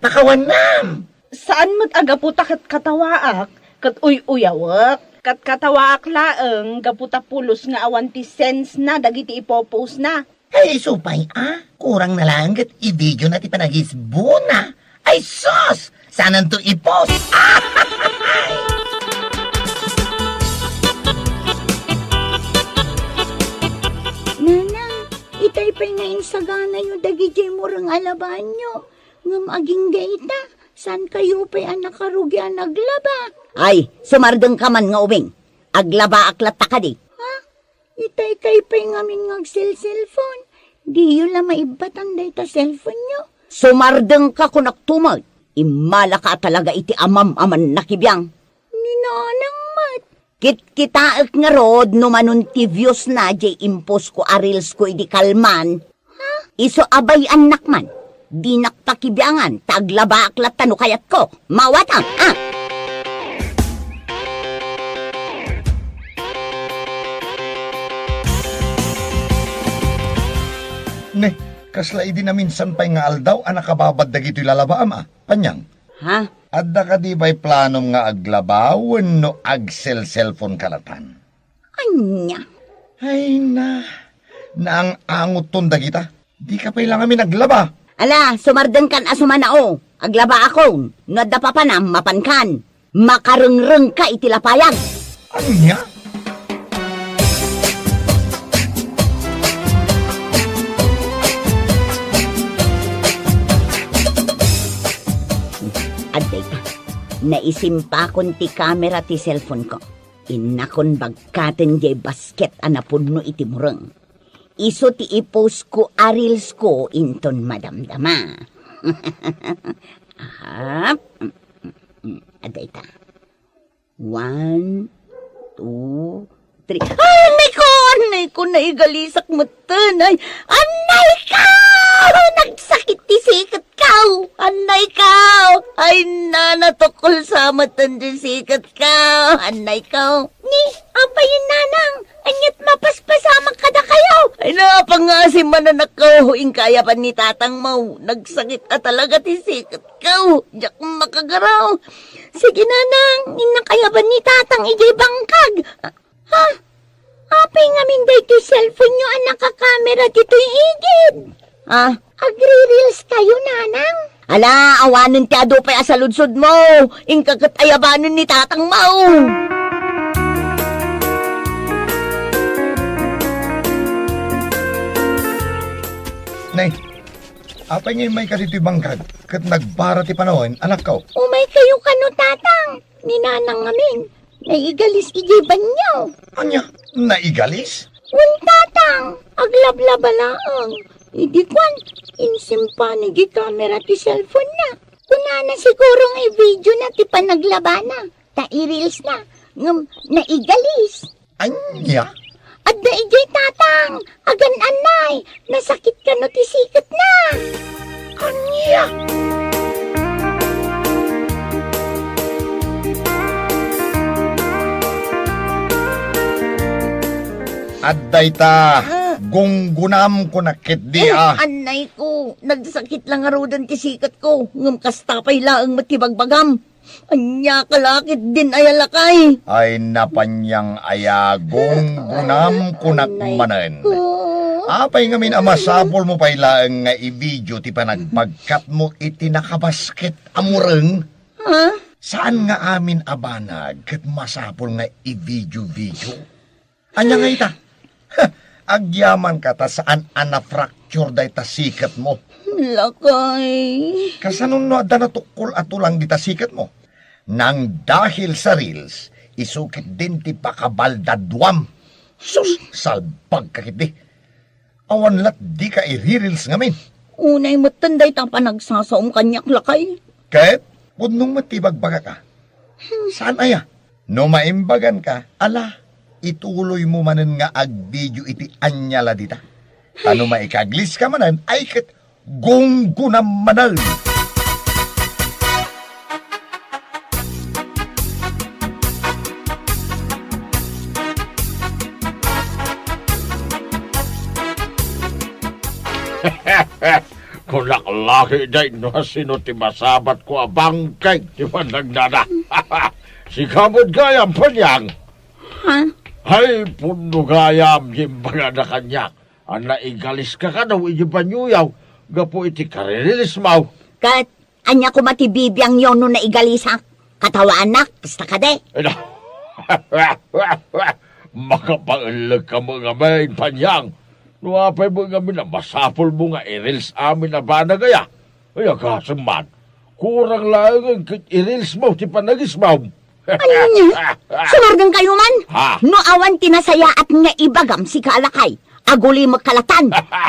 Pakawanam! Saan met a gapu ta ket katawaak, ket uy-uyawek. Ket katawaak laeng gapu ta pulos nga awan ti sense na dagiti ipopost na. Ay, isu pay a, kurang na laeng ket i-video na ti panagisbona. Ay, sus! Saananto i-post? Nanang, itay pay nga insaganayo dagidiay mureng a labaanyo. Ngem agingga ita, saan kayo pay a nakarugi a naglaba? Ay, sumardengka man nga ubing. Aglabaak latta kadi. Ha? Itay kay pay ngamin nga agselselpon. Diyo la maibbatan dayta selponyo. Sumardengka, kunak tumet. Immalaka a talaga iti amam a mannakibiang. Ni Nanang met. Kitkitaek ngarud no manon ti views na jay impost ko a reels ko idi kalman. Ha? Isu a bay-annak man. Dinak pakibiangan ta aglabaak latta no kayatko. Mawatang, ah! Ne, kasla idi naminsan pay nga aldaw a nakababad dagitoy lalabaam, a, Panyang? Ha? Adda kadi pay planom nga aglaba wenno agselselpon ka latan? Ania? Ay na, naang-angoton dagita. Dika pay la ngamin aglaba. Ala, sumardengkan a sumanao. Aglabaakon. No adda papanam, mapankan. Makarengrengka iti lapayag. Ania? Adda ita. Naisimpakon ti kamera ti cellphone ko. Innakon bagkaten jay basket a napunno iti mureng. Isu ti i-post ko a reels ko inton madamdama. Aha. Adda ita. One, two, three. Ay, annay ko, annay ko, naigalisak metten. Ay, annay ko! Nagsakit ti siket ko! Annay ko! Ay, nana, tukol sa metten ti siket ko! Annay ko! Ni, apay, nanang, aniat mapaspasamak kadakayo? Ay, napangasim man, anak ko, inka ayaban ni tatang mo. Nagsakit a talaga ti siket ko. Diak makagaraw. Sige, nanang, innak ayaban ni tatang idiay bangkag. Ha? Apay ngamin daytoy cellphone-yo a nakakamera ditoy igid? Ah? Agri-reels kayo, nanang? Ala, awanen ti adu pay a saludsod mo. Inka ket ayabanen ni tatang mo. Nay, apay nga immay ka ditoy bangkag ket nagbara ti panawen, anak ko? Umay kayo kano, tatang. Ni nanang ngamin. Naigalis idiay banio. Ania? Naigalis? Wen, tatang, aglablaba laeng. Idi kuan, insimpa ni di kamera ti cellphone-na. Kunana siguro nga i-video-na ti panaglabana, ta i-reels-na, ngem naigalis. Ania? Adda idiay, tatang, agan-annay, nasakit kano ti siketna. Ania? Adda ita, ah, gunggunam kunak ketdi, eh, ah. Annay ko, nagsakit la ngaruden ti siketko, ngem kasta pay laeng met ti bagbagam. Ania ka la ketdin aya lakay? Ay, napanyang aya, gunggunam kunak manen. Apay ngamin a masapulmo pay laeng nga i-video ti panagbagkatmo iti nakabasket a mureng? Ha? Saan nga amin a banag ket masapul nga i-video-video? Ania nga ita? Agyamanka ta saan a na-fracture dayta siketmo. Lakay. Kasano no adda natukkol a tulang dita siketmo? Nang dahil sa reels, isu ketdin ti pakabaldaduam. Sus, salbagka ketdi. Awan lat dika i-reels ngamin. Unay metten dayta panagsasaom kaniak, lakay. Ket pudno met ti ibagbagak a. Saan aya? No maimbaganka, ala, ituloymo manen nga agvideo iti ania la dita. Ta no maikaglis ka manen, ay ket gunggunam manen. Kunak laki, day, no sino ti masabatko a bangkeg ti panagnana. Sika met gayam, Panyang. Ha? Ay, pudno gayam, imbagada kaniak a naigaliska kano iti banioyo gapu iti karirilismo. Ket ania koma ti bibiangyo no naigalisak? Katawanak, kasta kadi? Ay, na. Makapaellek ka met ngamin, Panyang. No apay met ngamin a masapulmo nga i-reels amin a banag aya? Ay, agasem man. Kurang laengen ket i-reelsmo ti panagismom. Ania? Sumardengkayo man? Ha? No awan ti nasayaat nga ibagam, sika a lakay, agulimekka latta.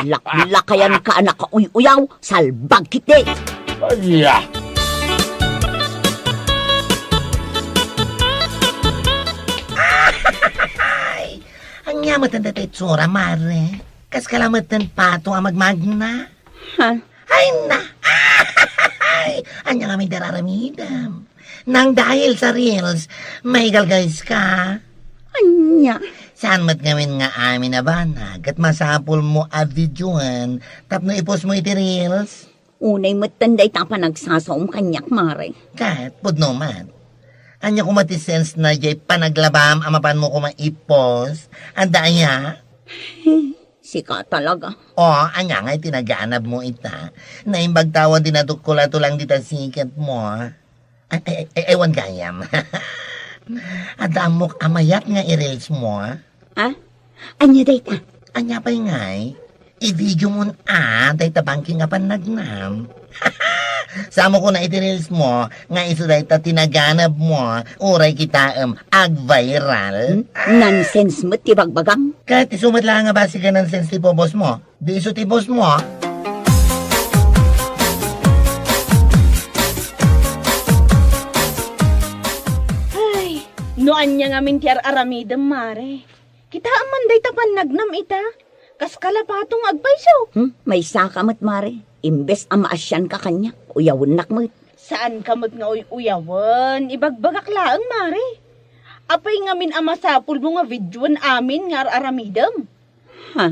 Laklakayanka a nakauy-uyaw, salbag ketdi. Ania? Ay, ania met dayta itsura, mare? Kaskala met ti pato a magmagna? Ha? Ay, na! Ay, ania ngamin ti ar-aramidem? Nang dahil sa reels, maigalgayska? Ania? Saan met ngamin nga amin a banag ket masapulmo a videoen tapno i-postmo iti reels? Unay metten dayta panagsasaom kaniak, mare. Ket, pudno met. Ania koma ti sense na jay panaglabam a mapanmo koma i-post? Adda aya? Sika talaga. O, ania ngay ti naganabmo ita? Naimbag ta awan ti natukkol a tulang dita siketmo. Ay, ay, ay, ay, awan gayam. Adda ammok a mayat nga i-reelsmo. Ha? Ania dayta? Ania pay ngay? I-videomon a dayta bangkeg a pannagnam. Samokon a iti reelsmo nga isu dayta ti naganabmo, uray kitaem, ag-viral. Hmm? Nonsense met ti bagbagam. Ket isu met laeng a basi ken nonsense ti i-postmo. Di isu ti i-postmo. Ay, no ania ngamin ti ar-aramidem, mare. Kitaem man dayta pannagnam ita. Kaskala pato nga agpayso. Hmm? Maysaka met, mare. Imbes a maasianka kaniak, uyawennak met. Saanka met nga uy-uyawen. Ibagbagak laeng, mare. Apay ngamin a masapulmo nga videoen amin nga ar-aramidem? Ha?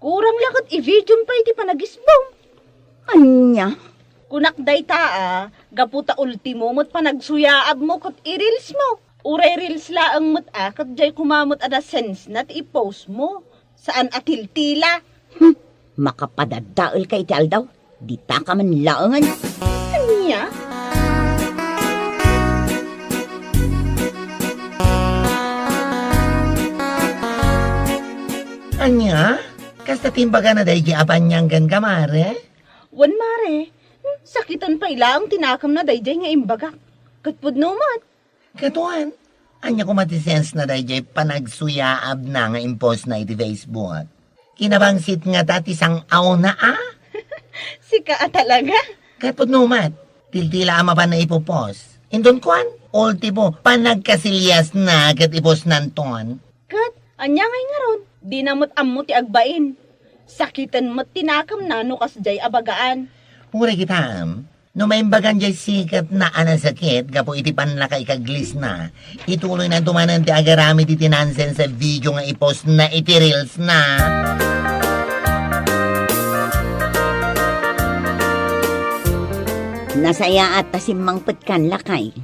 Kurang la ket i-videom pay ti panagismom. Ania? Kunak dayta a, gapu ta ultimo met panagsuyaabmo ket i-reelsmo. Uray reels laeng met a, ket jay koma met a da sensena ti i-postmo. Saan a tiltila. Hmm, makapadadaelka iti aldaw. Ditaka man laengen. Ania? Ania? Kasta ti imbagana daydi a Panyang ken ka, mare? Wen, mare. Hmm, sakiten pay laeng ti nakemna daydiay nga imbagak. Ket pudno met. Ket wen, ania koma ti sensena daydiay panagsuyaabna nga impostna iti Facebook? Kinabangsit ngata ti sang-awna a? Sika a talaga? Ket pudno met, tiltila a mapanna ipopost. Inton kuan, ultimo, panagkasiliasna ket ipostnanton. Ket ania ngay ngarud? Dina met ammo ti agbain. Sakiten met ti nakemna no kasdiay a bagaan. Uray kitaem, no maimbagan jay siketna a nasakit gapu iti pannakaikaglisna, ituloynanto manen ti agaramid iti nonsense a video nga ipostna iti reelsna. Nasayaat ta simmangpetkan, lakay.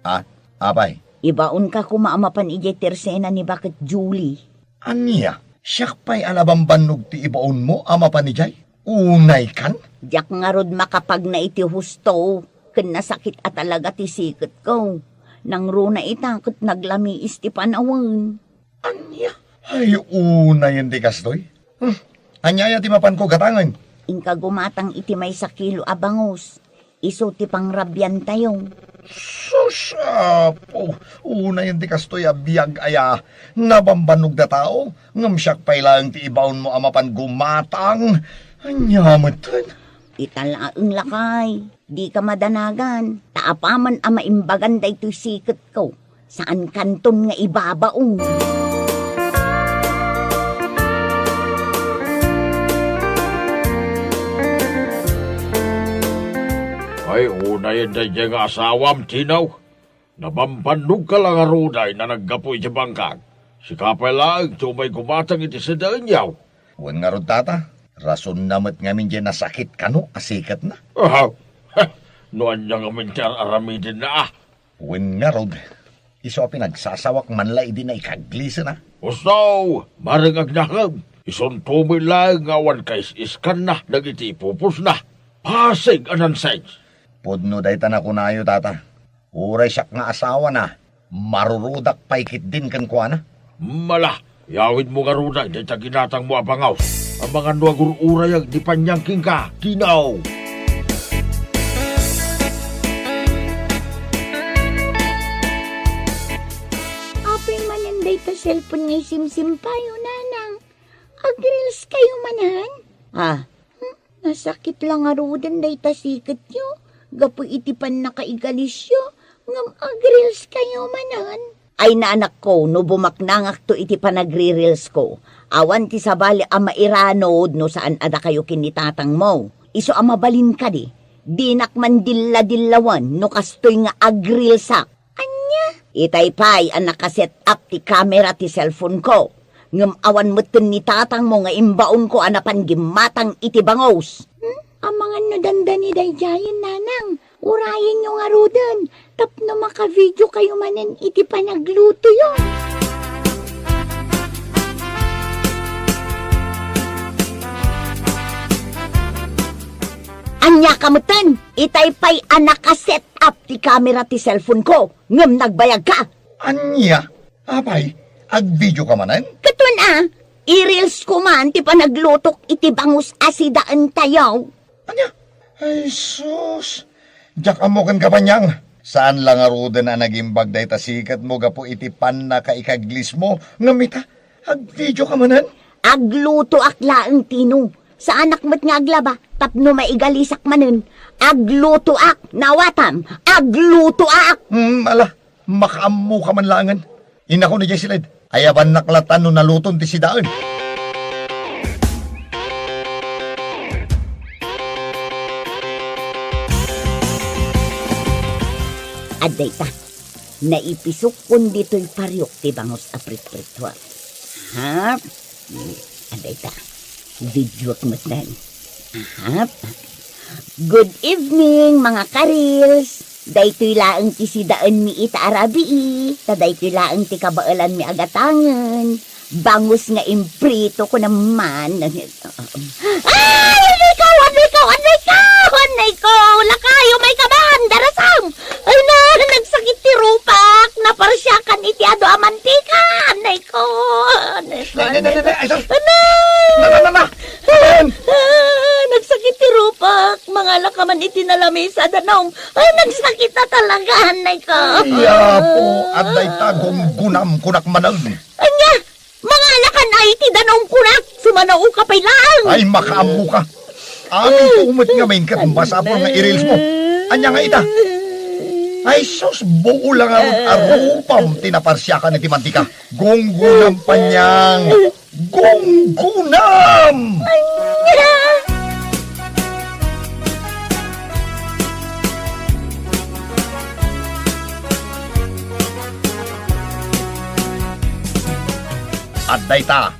Ah, apay? Ibaonka koma a mapan idiay tersena ni Baket Julie. Ania? Siak pay a nabambannog ti ibaonmo a mapan idiay? Unaykan? Diak ngarud makapagna iti husto, ken nasakit a talaga ti siketko. Nangruna ita ket naglamiis ti panawen. Ania? Ay, unayen ti kastoy. Hmm. Ania aya ti mapanko gatangen? Inka gumatang iti maysa kilo a bangus. Isu ti pangrabiantayo. Sus, Apo, unayen ti kastoy a biag aya. Nabambannog da tao, ngem siak pay laeng ti ibaonmo a mapan gumatang. Ania metten? Ita laeng, lakay, dika madanagan, ta apaman a maimbagan daytoy siketko, saankanton nga ibabaon. Ay, unayen daydiay nga asawam, Tino. Nabambannogka la ngarud a naggapu iti bangkag. Sika pay laeng ti umay gumatang iti sadaenyo. Wen ngarud, tata. Rasonna met ngamin diay nasakit kano a siketna. Aha. No ania ngamin ti ar-aramidenna, a? Wen ngarud, isu a pinagsasawak man la idi naikaglisena. Usto, Mareng Agnahem, isunto met laeng nga awan kais-iskanna dagiti ipupusna. Pasig a nonsense! Pudno dayta nakunayo, Tata. Uray siak nga asawana, marurudak pay ketdin kenkuana. Mala, yawidmo ngaruden dayta ginatangmo a bangaw. Amangan no agur-urayag ti paniang kenka, Tino. Apay manen dayta cellphone nga isimsimpayo, Nanang? Ag-reels kayo manen? Ah. Hmm, nasakit la ngaruden dayta siketyo gapu iti pannakaigalisyo, ngem ag-reels kayo manen. Ay, anakko, no bumaknangakto iti panagri-reels ko, awan ti sabali a mairanod no saan a dakayo ken ni tatangmo. Isu a mabalin kadi, dinak mandilla-dillawen no kastoy nga ag-reelsak. Ania? Itay pay a naka-set up ti kamera ti cellphone ko. Ngem awan metten ni tatangmo nga imbaonko a napan gimmatang iti bangus. Hmm? Amangan no dandani daydiayen, Nanang. Urayenyo ngaruden tapno makavideo kayo manen iti panaglutoyo. Ania ka metten? Itay pay a naka-set up ti kamera ti cellphone ko, ngem nagbayag ka. Ania? Apay, agvideo ka manen? Ket wen a, i-reels ko man ti panaglutok iti bangus a sidaentayo. Ania? Ay, sus! Diak ammo kenka, Panyang. Saan la ngaruden a nagimbag dayta siketmo gapu iti pannakaikaglismo, ngem ita, agvideo ka manen? Aglutoak laeng, Tino. Saanak met nga aglaba tapno maigalisak manen. Aglutoak, naawatam, aglutoak! Hmm, ala, makaammo ka man laengen. Inako ni Jessilid, ayabannak latta no naluton ti sidaen. Adda ita, naipisokkon ditoy pariok ti bangus a pritprituak. Ha? Hmm, adda ita. Videoak met laeng. Aha. Good evening, mga ka-reels. Daytoy laeng ti sidaenmi ita a rabii, ta daytoy laeng ti kabaelanmi a gatangen. Bangus nga imprito ko naman. Ay, anay ko, anay ko, anay ko, anay ko! Lakayo, may kaban, darasam! Ay na, nagsakit ti rupak, naparsiakan iti adu a mantika, anay ko, anay ko, Na, na, na, anay na, ko. Ay, sus! Anay! Na, na, na, na! Ah, nagsakit ti rupak. Mangala ka man iti nalamisa, danum. Ay, nagsakit na talaga, anay ko. Ay, Apo, adda ita gunggunam kunak manen. Ania? Mangala ka na iti danum kunak. Sumanaw ka pay laeng. Ay, makaammo ka. Amin ko met ngamin ket masapul nga i-reels mo. Ania nga ita? Ay, sus, buo la ngarud a rupam ti naparsiakan iti mantika. Gunggunam, Panyang. Gunggunam! Ania? Adda ita,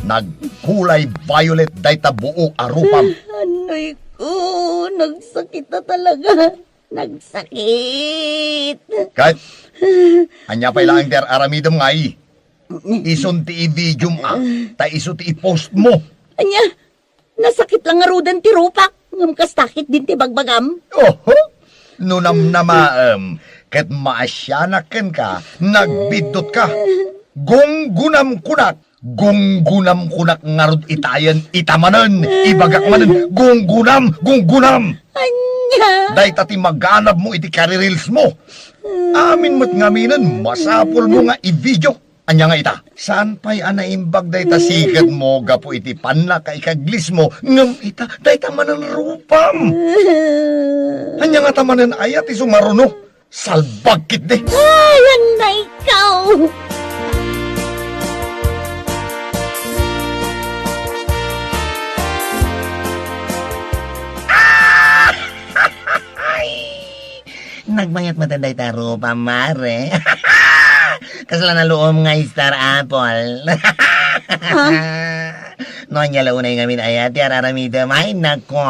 nagkulay violet dayta buo a rupam. Anay ko, nagsakit na talaga. Nagsakit. Ket, ania pay laeng ti ar-aramidem ngay? Isun ti i-videom a, ta isu ti i-post mo. Ania, nasakit la ngaruden ti rupak, ngem kasta ketdin ti bagbagam? Oho! No namnamaem, ket maasianak kenka, nagbiddut ka. Gunggunam kunak, gunggunam kunak ngarud itayen, ita manen, ibagak manen, gunggunam, gunggunam! Ania? Dayta ti maganabmo iti kari-reels mo. Amin met ngaminen, masapulmo nga i-video. Ania nga ita? Saan pay a naimbag dayta siketmo gapu iti pannakaikaglismo, ngem ita, dayta manen rupam. Ania ngata manen aya ti sumaruno? Salbag ketdi. Ay, anay ko! Nagbayat met dayta rupam, mare. Kasla naluom nga star apple. Ha? No ania la unay ngamin aya ti ar-aramidem, ay nako,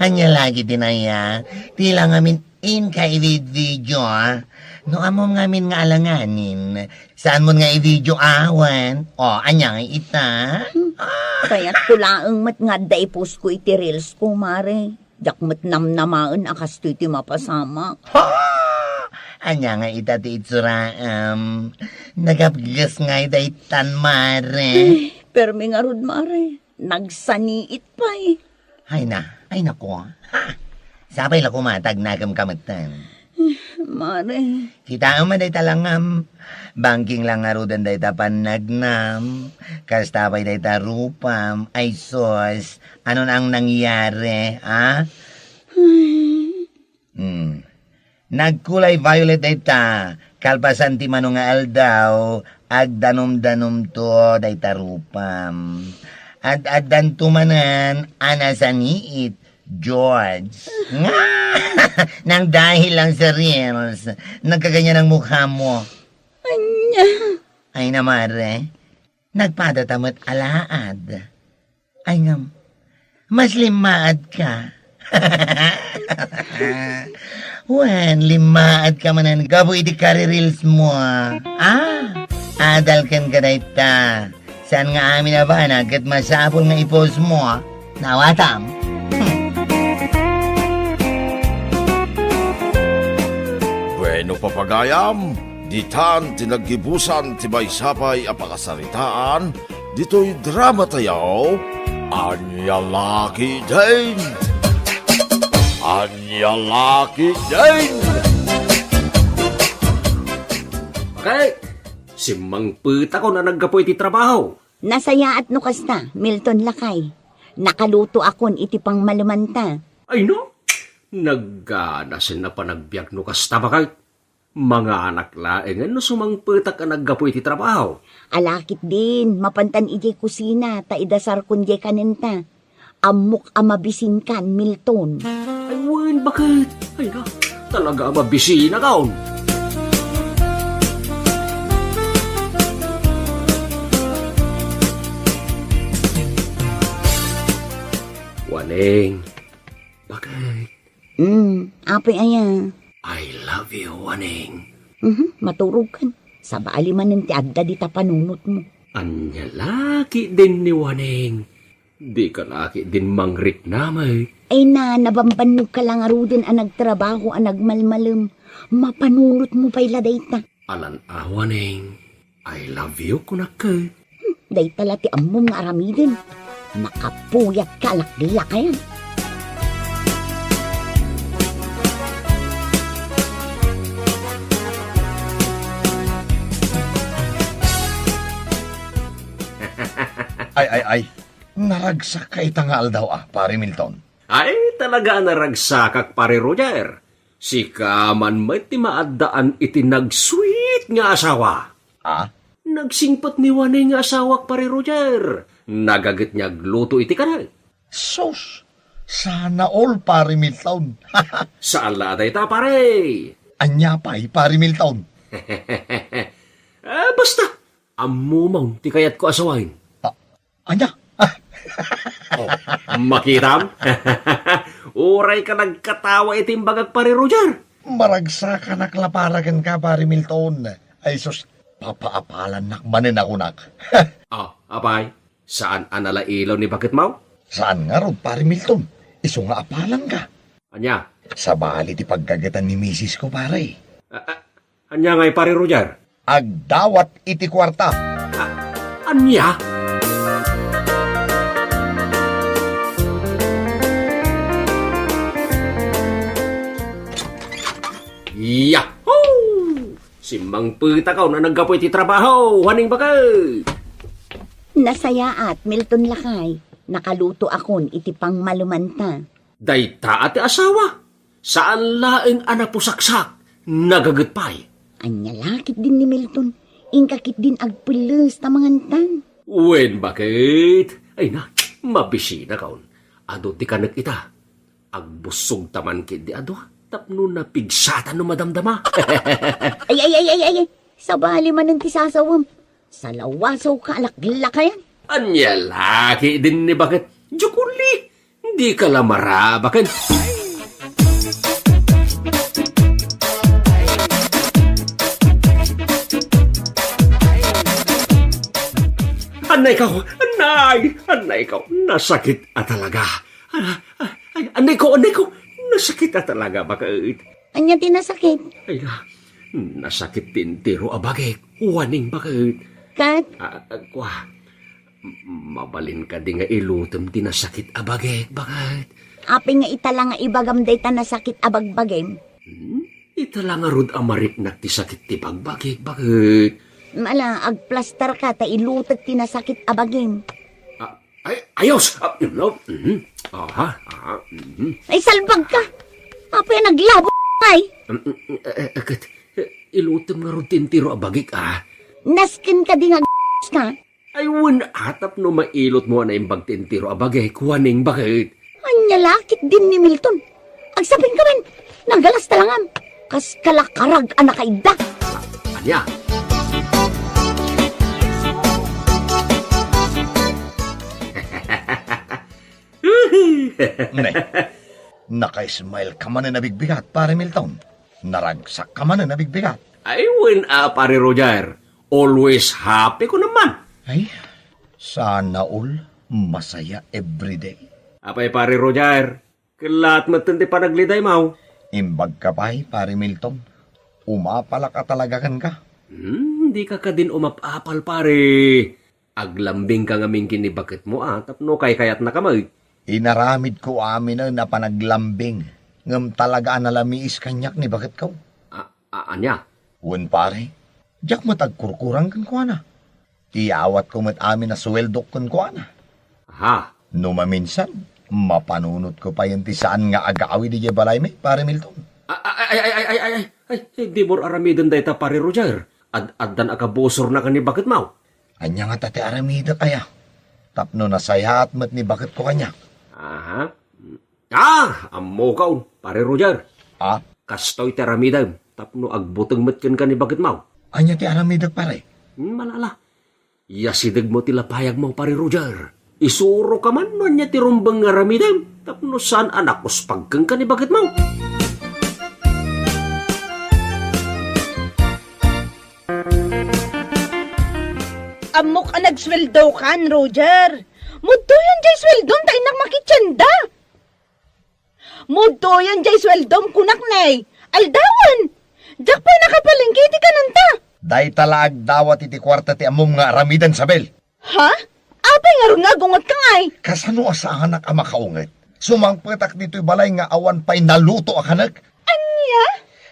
ania lagi ti naya? Ti la ngamin inka i-video, ah. No ammom ngamin nga alanganin, saanmon nga i-video awan? O, ania nga ita? Hmm. Ah. Kayatko laeng met nga adda i-post ko iti reels ko, Mare. Diak met namnamaen a kastoy ti mapasamak. Ha! Ania nga ita ti itsuraem? Nagapges ngay daytan, Mare. Ay, permi ngarud, Mare. Nagsaniit pay. Ay na, ay nako. Ha! Sapay la koma ta agnakem ka metten. Mare. Kitaem a dayta langam. Bangking la ngaruden dayta pannagnam. Kasta pay dayta rupam. Ay sus, ano na ang nangyari, ha? Ay. Hmm. Nagkulay violet dayta, kalpasan ti mano nga aldaw, agdanumdanumto dayta rupam. Ad-addanto manen a nasaniit, George. Nga! Nang dahil lang sa reels, nagkaganyan ang mukha mo. Anya? Ay na, Mare. Nagpadata met alaad. Ay ngem, mas limmaad ka. Wen, limmaad ka manen gapu iti kari-reels mo, ah. Ah, adal kenka dayta. Saan nga amin a banag ket masapul nga i-post mo, ah. Nawatam. Bueno, papagayam, ditan ti naggibusan ti maysa pay a pakasaritaan ditoy drama tayo, Ania La Ketdin? Ania La Ketdin? Bakit? Simmangpetakon a naggapu iti trabaho. Nasayaat no kasta, Milton lakay. Nakalutoakon iti pangmalemanta. Ay no? Nagganasen a panagbiag no kasta, bakit? Manganak laengen no sumangpetak a naggapu iti trabaho. Ala ketdin, mapantan idiay kusina ta idasarkon diay kanenta. Ammok a mabisinkan, Milton. Ay wen, bakit? Ay na, talaga a mabisinakon. Waneng, bakit? Hmm, apay aya? I love you, Waneng. Mhm, maturogkan. Sabali manen ti adda dita panunotmo. Ania la ketdin ni Waneng? Dika la ketdin mangriknam, eh. Ay na, nabambannogka la ngaruden a nagtrabaho a nagmalmalem. Mapanunotmo pay la dayta. Alan a, Waneng. I love you, kunak ket. Hmm, dayta la ti ammom nga aramiden. Makapuyatka a laklakayan. Ay, ay, ay. Naragsakka ita nga aldaw, a, Pare Milton. Ay, talaga a naragsakak, Pare Roger. Sika man met ti maaddaan iti nagsweet nga asawa. Ah? Nagsingpet ni Waneng nga asawak, Pare Roger. Nagaget nga agluto iti kanek. Sus! Sana all, Pare Milton. Saan la dayta, pare. Ania pay, Pare Milton? Ah, basta, ammom ti kayatko a sawen. Ah, Ania? Oh, makitam? Uray ka nagkatawa iti imbagak, Pare Roger. Maragsakanak la para kenka, Pare Milton. Ay sus, papaapalannak manen a kunak. Oh, apay, saan a nalailaw ni baketmo? Saan ngarud, Pare Milton. Isu nga apalanka. Ania? Sabali ti paggagetan ni misis ko, pare. A-, a-, ania ngay, Pare Roger? Agdawat iti kuarta. A-, ania? Yahoo! Simmangpetakon a naggapu iti trabaho, Waneng bakay. Nasayaat, Milton lakay. Nakalutoakon iti pangmalemanta. Dayta a ti asawa, saan laeng a napusaksak, nagaget pay. Ania la ketdin ni Milton, inka ketdin agpelles ta mangantan. Wen, bakit? Ay na, mabisinakon. Adu ti kanek ita. Agbussogta man ketdi a dua, tapno napigsatan no madamdama. Ay, ay, ay, ay, ay, ay. Sabali manen ti sasawem. Salawasawka a laklakayan. Ania la ketdin ni baket? Jokoli, dika la marabaken. Annayko, annay, annayko, nasakit a talaga. Ah, ah, ay, annayko, annayko, nasakit a talaga, baket. Ania ti nasakit? Ay, ah, nasakit ti entero a bagik, uwaning baket. Ket? Ah, ah, kua, m-, mabalin kadi nga ilutem ti nasakit a bagik, baket? Apay nga ita la nga ibagam dayta nasakit a bagbagim? Hmm? Ita la ngarud a mariknak ti sakit ti bagbagik, baket? Ala, agplastar ka ta ilutek ti nasakit a bagim. Ah, ay, ayos! Ah, no, mhm. Aha, aha, mhm. Ay, salbag ka! Apay a naglabo, ay? Mm, mm, eh, eh, ket, eh, ilutem ngarud ti entero a bagik, ah. Nasken kadi nga ka? Ay, wen, a, tapno mailotmo a naimbag ti entero a bagik, uwaning baket. Ania la ketdin ni Milton? Agsapingka man, nagalas talangam. Kas kalakarag a nakaidda. Ah, ania? Ne, naka-smile ka manen a bigbigat, Pare Milton. Naragsak ka manen a bigbigat. Ay, wen a, Pare Roger. Always happy ko naman. Ay, sana all masaya everyday. Apay, Pare Roger, kellaat metten ti panaglidaymaw. Imbagka pay, Pare Milton. Umapalak a talaga kenka. Hmm, dika kadin umap-apal, pare. Aglambingka ngamin ken ni baketmo a tapno kaykayatnaka met. Inaramidko aminen a panaglambing, ngem talaga a nalamiis kaniak ni baketko. A, a, ania? Wen, pare, diak met agkurkurang kenkuana. Iyawatko met amin a suweldok kenkuana. Aha. No maminsan, mapanunotko payen ti saan nga agawid idiay balaymi, Pare Milton. A-, a-, ay, ay, ay, dimo aramiden dayta, Pare Roger. Ad-addan a kabusornaka ni baketmaw. Ania ngata ti aramidek aya? Tapno nasayaat met ni baketko kaniak. Aha. Ah, ammokon, Pare Roger. Ah? Kastoy ti aramidem tapno agbuteng met kenka ni baketmaw. Ania ti aramidek, pare? Hmm, malala. Iyasidegmo ti lapayagmo, Pare Roger. Isuroka man no ania ti rumbeng nga aramidem tapno saan a nakuspag kenka ni baketmaw. Ammok a nagsueldokan, Roger. Mudtoyen jay sueldom ta innak makitienda. Mudtoyen jay sueldom, kunak ne. Aldawen. Diak pay nakapalengke iti kanenta. Dayta la agdawat iti kuarta ti ammom nga aramiden, Sabel. Ha? Apay ngarud nga agungetka ngay? Kasano a saanak a makaunget? Sumangpetak ditoy balay nga awan pay naluto a kanek. Ania?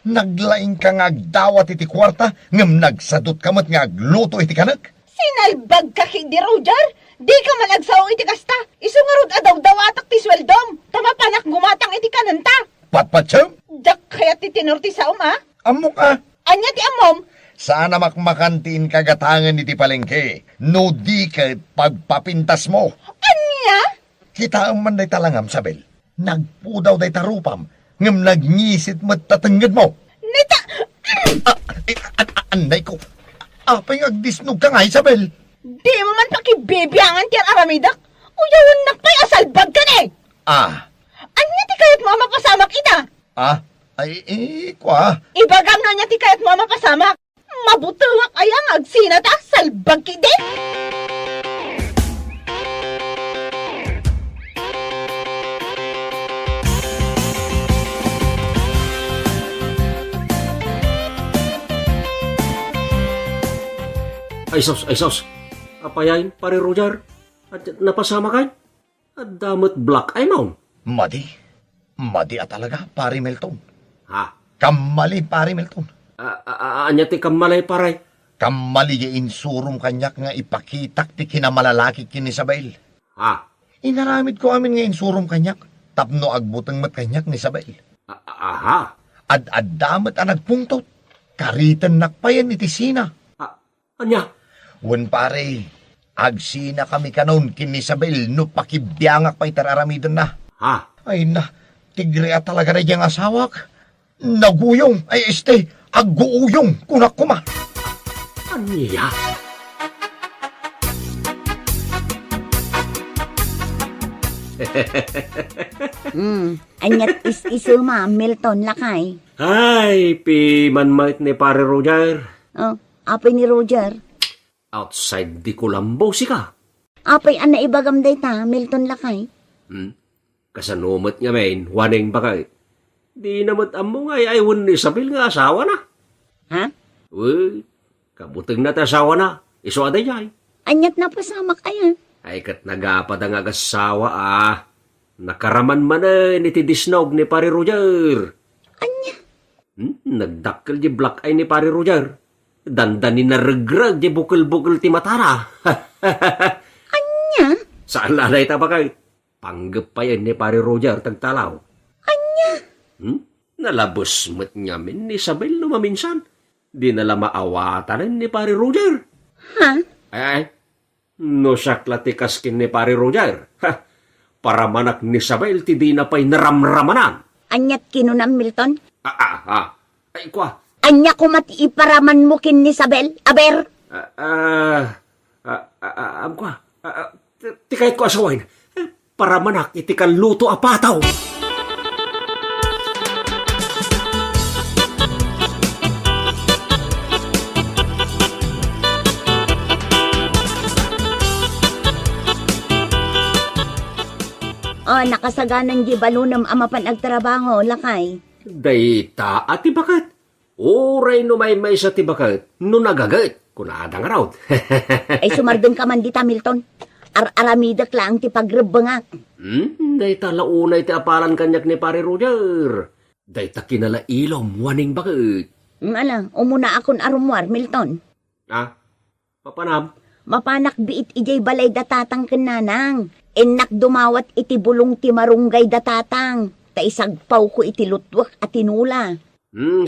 Naglaingka nga agdawat iti kuarta, ngem nagsadutka met nga agluto iti kanek. Sinalbagka ketdi, Roger. Dika man agsao iti kasta. Isu ngarud a dawdawatak ti sueldom, ta mapanak gumatang iti kanenta. Patpatsem? Diak kayat ti tenor ti saom, a? Ammok a. Ania ti ammom? Saan a makmakan ti inkagatangen iti palengke, no di ket pagpapintasmo. Ania? Kitaem man dayta langam, Sabel. Nagpudaw dayta rupam, ngem nagngisit met ta tengngedmo. Neta! Ah, eh, an-, an-, annay ko. Apay nga agdisnogka nga, Isabel? Dimo man pakibibiangan ti ar-aramidek. Uyawennak pay a salbagka ne. Ah. Ania ti kayatmo a mapasamak ita? Ah, ay, eh, kua. Ibagam no ania ti kayatmo a mapasamak. Mabutengak aya nga agsina ta salbag ketdi? Ay sus, ay sus. Apay, Pare Roger? At napasamak? Adda met black eye mo. Madi. Madi a talaga, Pare Milton. Ha? Kammali, Pare Milton. A, a, a, ania ti kammali, pare? Kammali ya insurom kaniak nga ipakitak ti kinamalalaki ken ni Isabel. Ha? Inaramidko amin nga insurom kaniak tapno agbuteng met kaniak ni Isabel. A, a, aha. Ad-adda met a nagpungtot. Karitennak payen iti sina. A, Ania? Wen, pare, agsinakami kanon ken ni Isabel no pakibiangak pay ti ar-aramidenna. Ha? Ay na, tigre a talaga daydiay nga asawak. Naguyong, ay, este, agguuyong, kunak koma. Ania? Hmm, aniat is-isuma, Milton, lakay? Ay, piman met ni Pare Roger. Oh, apay ni Roger? Outside the Colombo, sika. Apay a naibagam dayta, Milton, lakay? Hmm? Kasano met ngamin, Waning, baket? Dina met ammo nga ay-ay wen ni Isabel nga asawana. Ha? Wen, kabutengna ti asawana. Isu a daydiay. Aniat napasamak aya? Ay, ket nagapada nga agassawa, a. Nakaraman manen iti disnog ni Pare Roger. Ania? Hmm? Nagdakkel di black eye ni Pare Roger. Dandani naregreg di bukel-bukel ti matana. Ania? Saan la dayta, baket? Panggep pay ni Pare Roger ti agtalaw. Ania? Hmm? Nalabes met ngamin ni Isabel no maminsan. Dina la maawatanen ni Pare Roger. Ha? Ay, ay. No siak la ti kas ken ni Pare Roger. Ha? Paramanak ni Isabel ti dina pay naramramanan. Aniat kinunam, Milton? Ah, ah, ah. Ay, kua. Ania koma ti iparamanmo ken ni Isabel? Aber? Ah, ah, ah, ah, ah, am, kua. Ah, ah, ti, ti kayatko a sawen. Eh, paramanak iti kalluto a pataw. Oh, nakasaganan di balonem a mapan agtrabaho, lakay. Dayta a ti baket. Uray no maymaysa ti baket, no nagaget, kunada ngarud. Ay, sumardengka man dita, Milton. Ar-aramidek laeng ti pagrebbengak. Hmm, dayta la unay ti apalan kaniak ni Pare Roger. Dayta kinalailom, Waning, baket. Ala, umunaakon a rummuar, Milton. Ah, papanam? Mapanak biit idiay balay da tatang ken nanang. Innak dumawat iti bulong ti marunggay da tatang, ta isagpawko iti lutwek a tinula. Hmm,